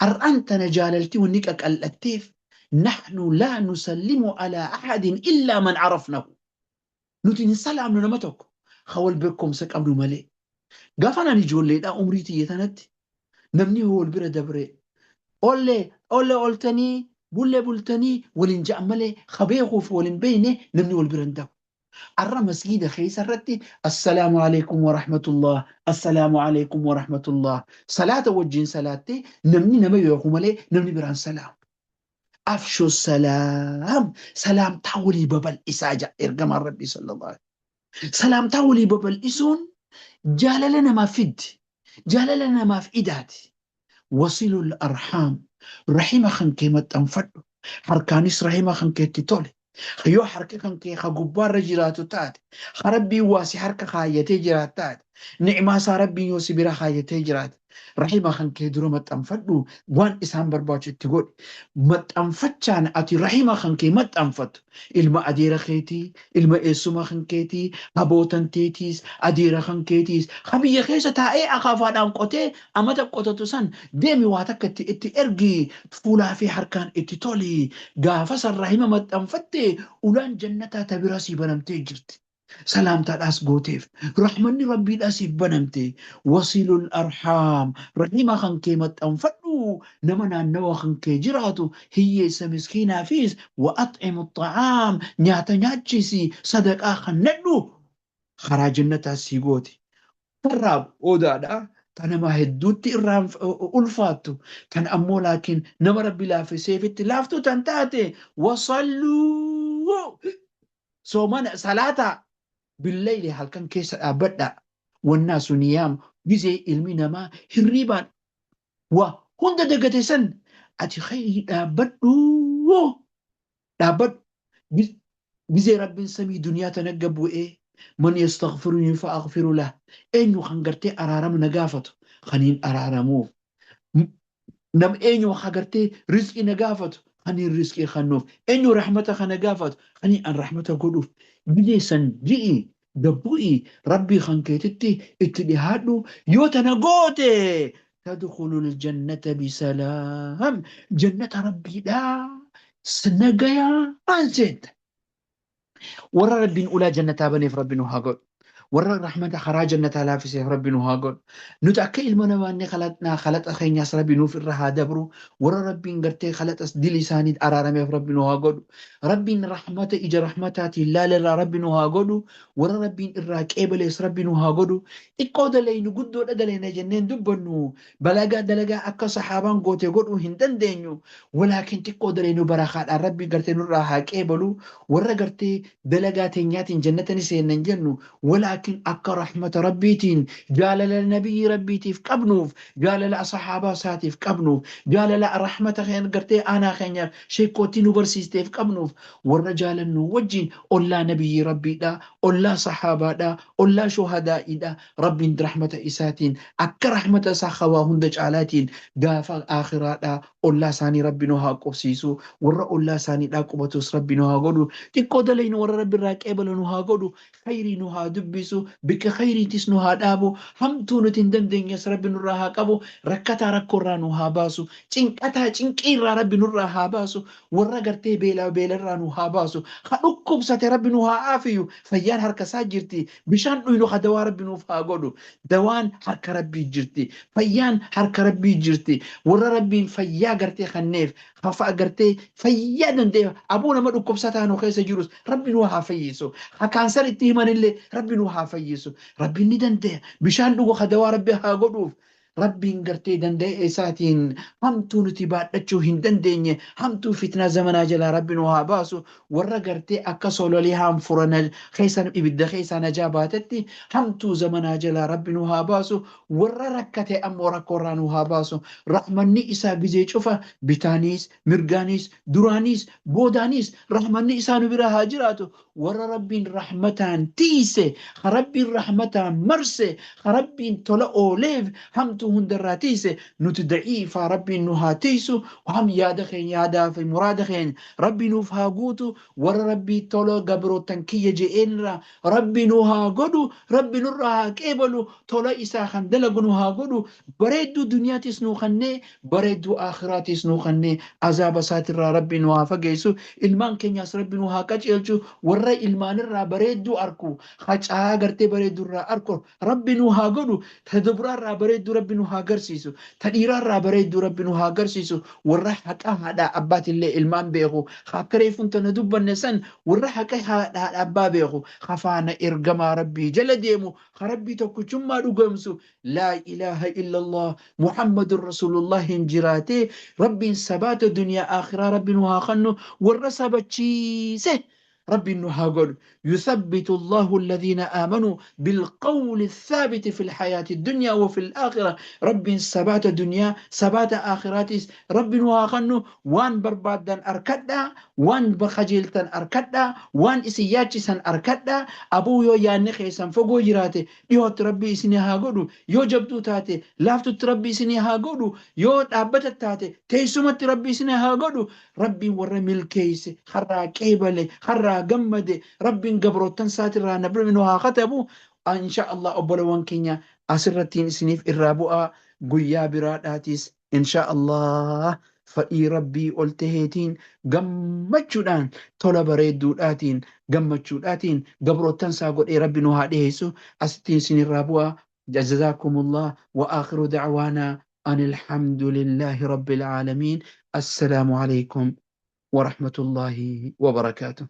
Speaker 5: Har'aan tana jaalalti wanni qaqal'atteef, nahnu laa nusallimu alaa ahadin illaa man arafnahu. Nuti hin salaamnu nama tokko ka wal beekumsa qabnu malee. Gaafa ani ijoolleedhaa umrii tiyya tanatti namni yoo wal bira dabre ollee ollee oltanii bullee bultanii waliin ja'an malee, ka beekuuf wal hin beekne namni wal bira hin dabru. Arra masgiida keessa irratti assalaamu alaikum wa rahmatullah, assalaamu alaikum wa rahmatullah, salaata wajjin salaattee namni nama beeku malee namni biraan salaamu. Afshu salaam, salaamtaa walii babal'isaa jedha ergamaan Rabbii sallallahu alaihi. Salaamtaa walii babal'isuun jaalala namaaf fiddi, jaalala namaaf idaati. Wasilul arhaam, rahima kan kee maxxanfadhu, harkaanis rahima kan keetti tole. Yoo harki kan kee ka gubbaarra jiraatu taate, ka Rabbiin waa si harka kaayyatee jiraatu taate, ni'maa isaa Rabbiin yoo si bira kaayyatee jiraate, rahima kan kee dura maxxanfadhu, waan isaan barbaachu itti godhi. Maxxanfachaan ati rahima kan kee maxxanfattu, ilma adeera keetii, ilma eessuma kan keetii, habootan teetiis, adeera kan keetiis, ka biyya keessa taa'ee akaafaadhaan qotee amata qotatu san deemi waa takka itti ergi, fuulaa fi harkaan itti toli. Gaafa san rahima maxxanfatte, ulaan jannataa ta biraa sii banamtee jirti. Salaamtaadhaas gooteef rahmanni Rabbiidhaa siif banamte. Wasilul arhaam, rahima kan kee maxxanfadhu, nama naannawa kan kee jiraatu hiyyeessa miskiinaafis, wa axcimu xa'aam, nyaata nyaachisi, sadaqaa kannadhu, karaa jannataa sii gooti. Karraa boodaadha ta nama hedduutti irraan ulfaattu tan ammoo laakiin nama Rabbi laaffiseefitti laaftuu tan taate, wasalluu, soomana, salaataa, billeyli, halkan keessa dhaabbadhaa, wannaasu niyaam, gizee ilmi namaa hirriibaan waa hunda dagate san ati khayrii dhaabbadhu, dhaabbadhu. Gizee Rabbiin samii duniyaa tana gad bu'ee, man yastaghfirunii fa aghfiru lah, eenyu kan gartee araarama na gaafatu kaniin araaramuuf, nam eenyu ka gartee rizqii na gaafatu kaniin rizqii kannuuf, eenyu rahmata kana gaafatu kaniin an rahmata godhuuf, gizee san ji'i gad bu'i, Rabbii kan keetitti itti dhihaadhu. Yoo tana goote, tadkhulul jannata bisalaam, jannata Rabbiidhaa nagayaan seenta. Warra Rabbiin ulaa jannataa baneef Rabbi nu haa godhu. Warra rahmata karaa jannataa laaffiseef Rabbi nu haa godhu. Nuti akka ilma namaanne khalaqnaa khalaxa keenyaas Rabbi nuuf irra haa dabru. Warra Rabbiin gartee khalaxas dili isaanii araarameef Rabbi nu haa godhu. Rabbiin rahmata ija rahmataatiin laalerraa Rabbi nu haa godhu. Warra Rabbiin irraa qeebalees Rabbi nu haa godhu. Xiqqoo dalaynu guddoodha dalayna jenneen dubbannu. Balagaa dalagaa akka sahaabaan goote godhuu hin dandeenyu. Walaakin xiqqoo dalaynu barakaadhaan Rabbi gartee nurraa haa qeebalu. Warra gartee dalagaa teenyaatiin jannata ni seenna hin jennu. Walaakin akka rahmata Rabbiitiin jaalala nabiyyi Rabbiitiif qabnuuf, jaalala sahaabaa isaatiif qabnuuf, jaalala rahmata keenya gartee aanaa keenyaaf sheekkootii nu barsiisteef qabnuuf, warra jaalannu wajjin ollaa nabiyyi Rabbiidha, ollaa sahaabaadha, ollaa shuhadaa'iidha. Rabbiin rahmata isaatiin akka rahmata isaa hawaa hunda caalaatiin gaafa aakhiraadha ollaa isaanii Rabbi nu haa qubsiisu. Warra ollaa isaaniidhaa qubatus Rabbi nu haa godhu. Xiqqoo dalaynu warra Rabbi irraa qeebalu nu haa godhu. Khayrii nu haa dubbisu. deebisu, bikka khayriitis nu haa dhaabu, hamtuu nuti hin dandeenyes Rabbi nurraa haa qabu, rakkataa rakkoorraa nu haa baasu, cinqataa cinqiirraa Rabbi nurraa haa baasu, warra gartee beelaa beelarraa nu haa baasu, ha dhukkubsate Rabbi nu haa aafiyu, fayyaan harka isaa jirti, bishaan dhuynu ha dawaa Rabbi nuuf haa godhu, dawaan harka Rabbii jirti, fayyaan harka Rabbii jirti, warra Rabbiin fayyaa gartee kanneef hafa gartee fayyaa danda'e aboo nama dhukkubsataa nu keessa jirus Rabbi nu haa fayyisu, ha kaansar itti himanillee Rabbi nu haa fayyisu, Rabbiin ni danda'a, bishaan dhugu ha dawaa Rabbi haa godhuuf. Rabbiin gartee danda'e isaatiin hamtuu nuti baadhachuu hin dandeenye, hamtuu fitnaa zamanaa jalaa Rabbi nu haa baasu, warra gartee akka sololihaan furana keessa ibidda keessaa najaa baatetti hamtuu zamanaa jalaa Rabbi nu haa baasu, warra rakkate ammoo rakkoorraa nu haa baasu, rahmanni isaa gizee cufa bitaaniis mirgaaniis duraaniis boodaanis rahmanni isaa nu bira haa jiraatu, warra Rabbiin rahmataan tiise, ha Rabbiin rahmataan marse, ha Rabbiin tola ooleef hamtuu hundarraa tiise, nuti da'iifaa Rabbiin nu haa tiisu, ham yaada keenya yaadaa fi muraada keenya Rabbi nuuf haa guutu, warra Rabbii tola gabrootan kiyya je'eenirraa Rabbi nu haa godhu, Rabbi nurraa haa qeebalu, tola isaa kan dalagu nu haa godhu, bareedduu duniyaatis nuu kennee, bareedduu aakhiraatis nuu kennee, azaaba isaatirraa Rabbi nu haa fageessu, ilmaan keenyaas Rabbi nu haa qajeelchu, warra ilmaanirraa bareedduu arku, hacaa gartee bareeddurraa arku Rabbi nu haa godhu, ta dubraarraa bareedduu Rabbi nu haa garsiisu, ta dhiiraarraa bareedduu Rabbi nu haa garsiisu, warra haqa haadhaa abbaatillee ilmaan beeku, akka reefuun tana dubbanne san warra haqa haadhaa abbaa beeku, hafaana ergamaa Rabbii jala deemu, ha Rabbii tokkichummaa dhugoomsu, laa ilaaha illallah Muhammadun Rasulullah hin jiraatee Rabbiin sabaata duniyaa akhiraa Rabbi nu haa kennu, warra sabachiise Rabbiin nu haa godhu. Yuthabbitu Allahu alladhiina aamanuu bilqawli thaabiti fil hayaati dunyaa wa fil aakhira. Rabbiin sabaata duniyaa sabaata aakhiraatis Rabbi nu haa kennu, waan barbaaddan arkadhaa, waan kajeeltan arkadhaa, waan isin yaachisan arkadhaa, abuu yoo yaadni keessan fagoo jiraate dhihootti Rabbi isin haa godhu, yoo jabduu taate laaftutti Rabbi isin haa godhu, yoo dhaabbata taate teessumatti Rabbi isin haa godhu, Rabbiin warra milkeeyse harraa qeebale harraa gammade Rabbiin gabroottan isaatirraa nabri nu haa katabu. Insha Allah obbolowwan keenya asirrattiin isiniif irraa bu'aa, guyyaa biraadhaatis insha Allah fadhii Rabbii ol taheetiin gammachuudhaan tola bareedduudhaatiin gammachuudhaatiin gabroottan isaa godhee Rabbi nu haa dhiheessu, asittiin isinirraa bu'aa. Jazakumullah wa akhiru da'waanaa an alhamdulillahi rabbil aalamiin. Assalaamu alaykum wa rahmatullahi wa barakaatuh.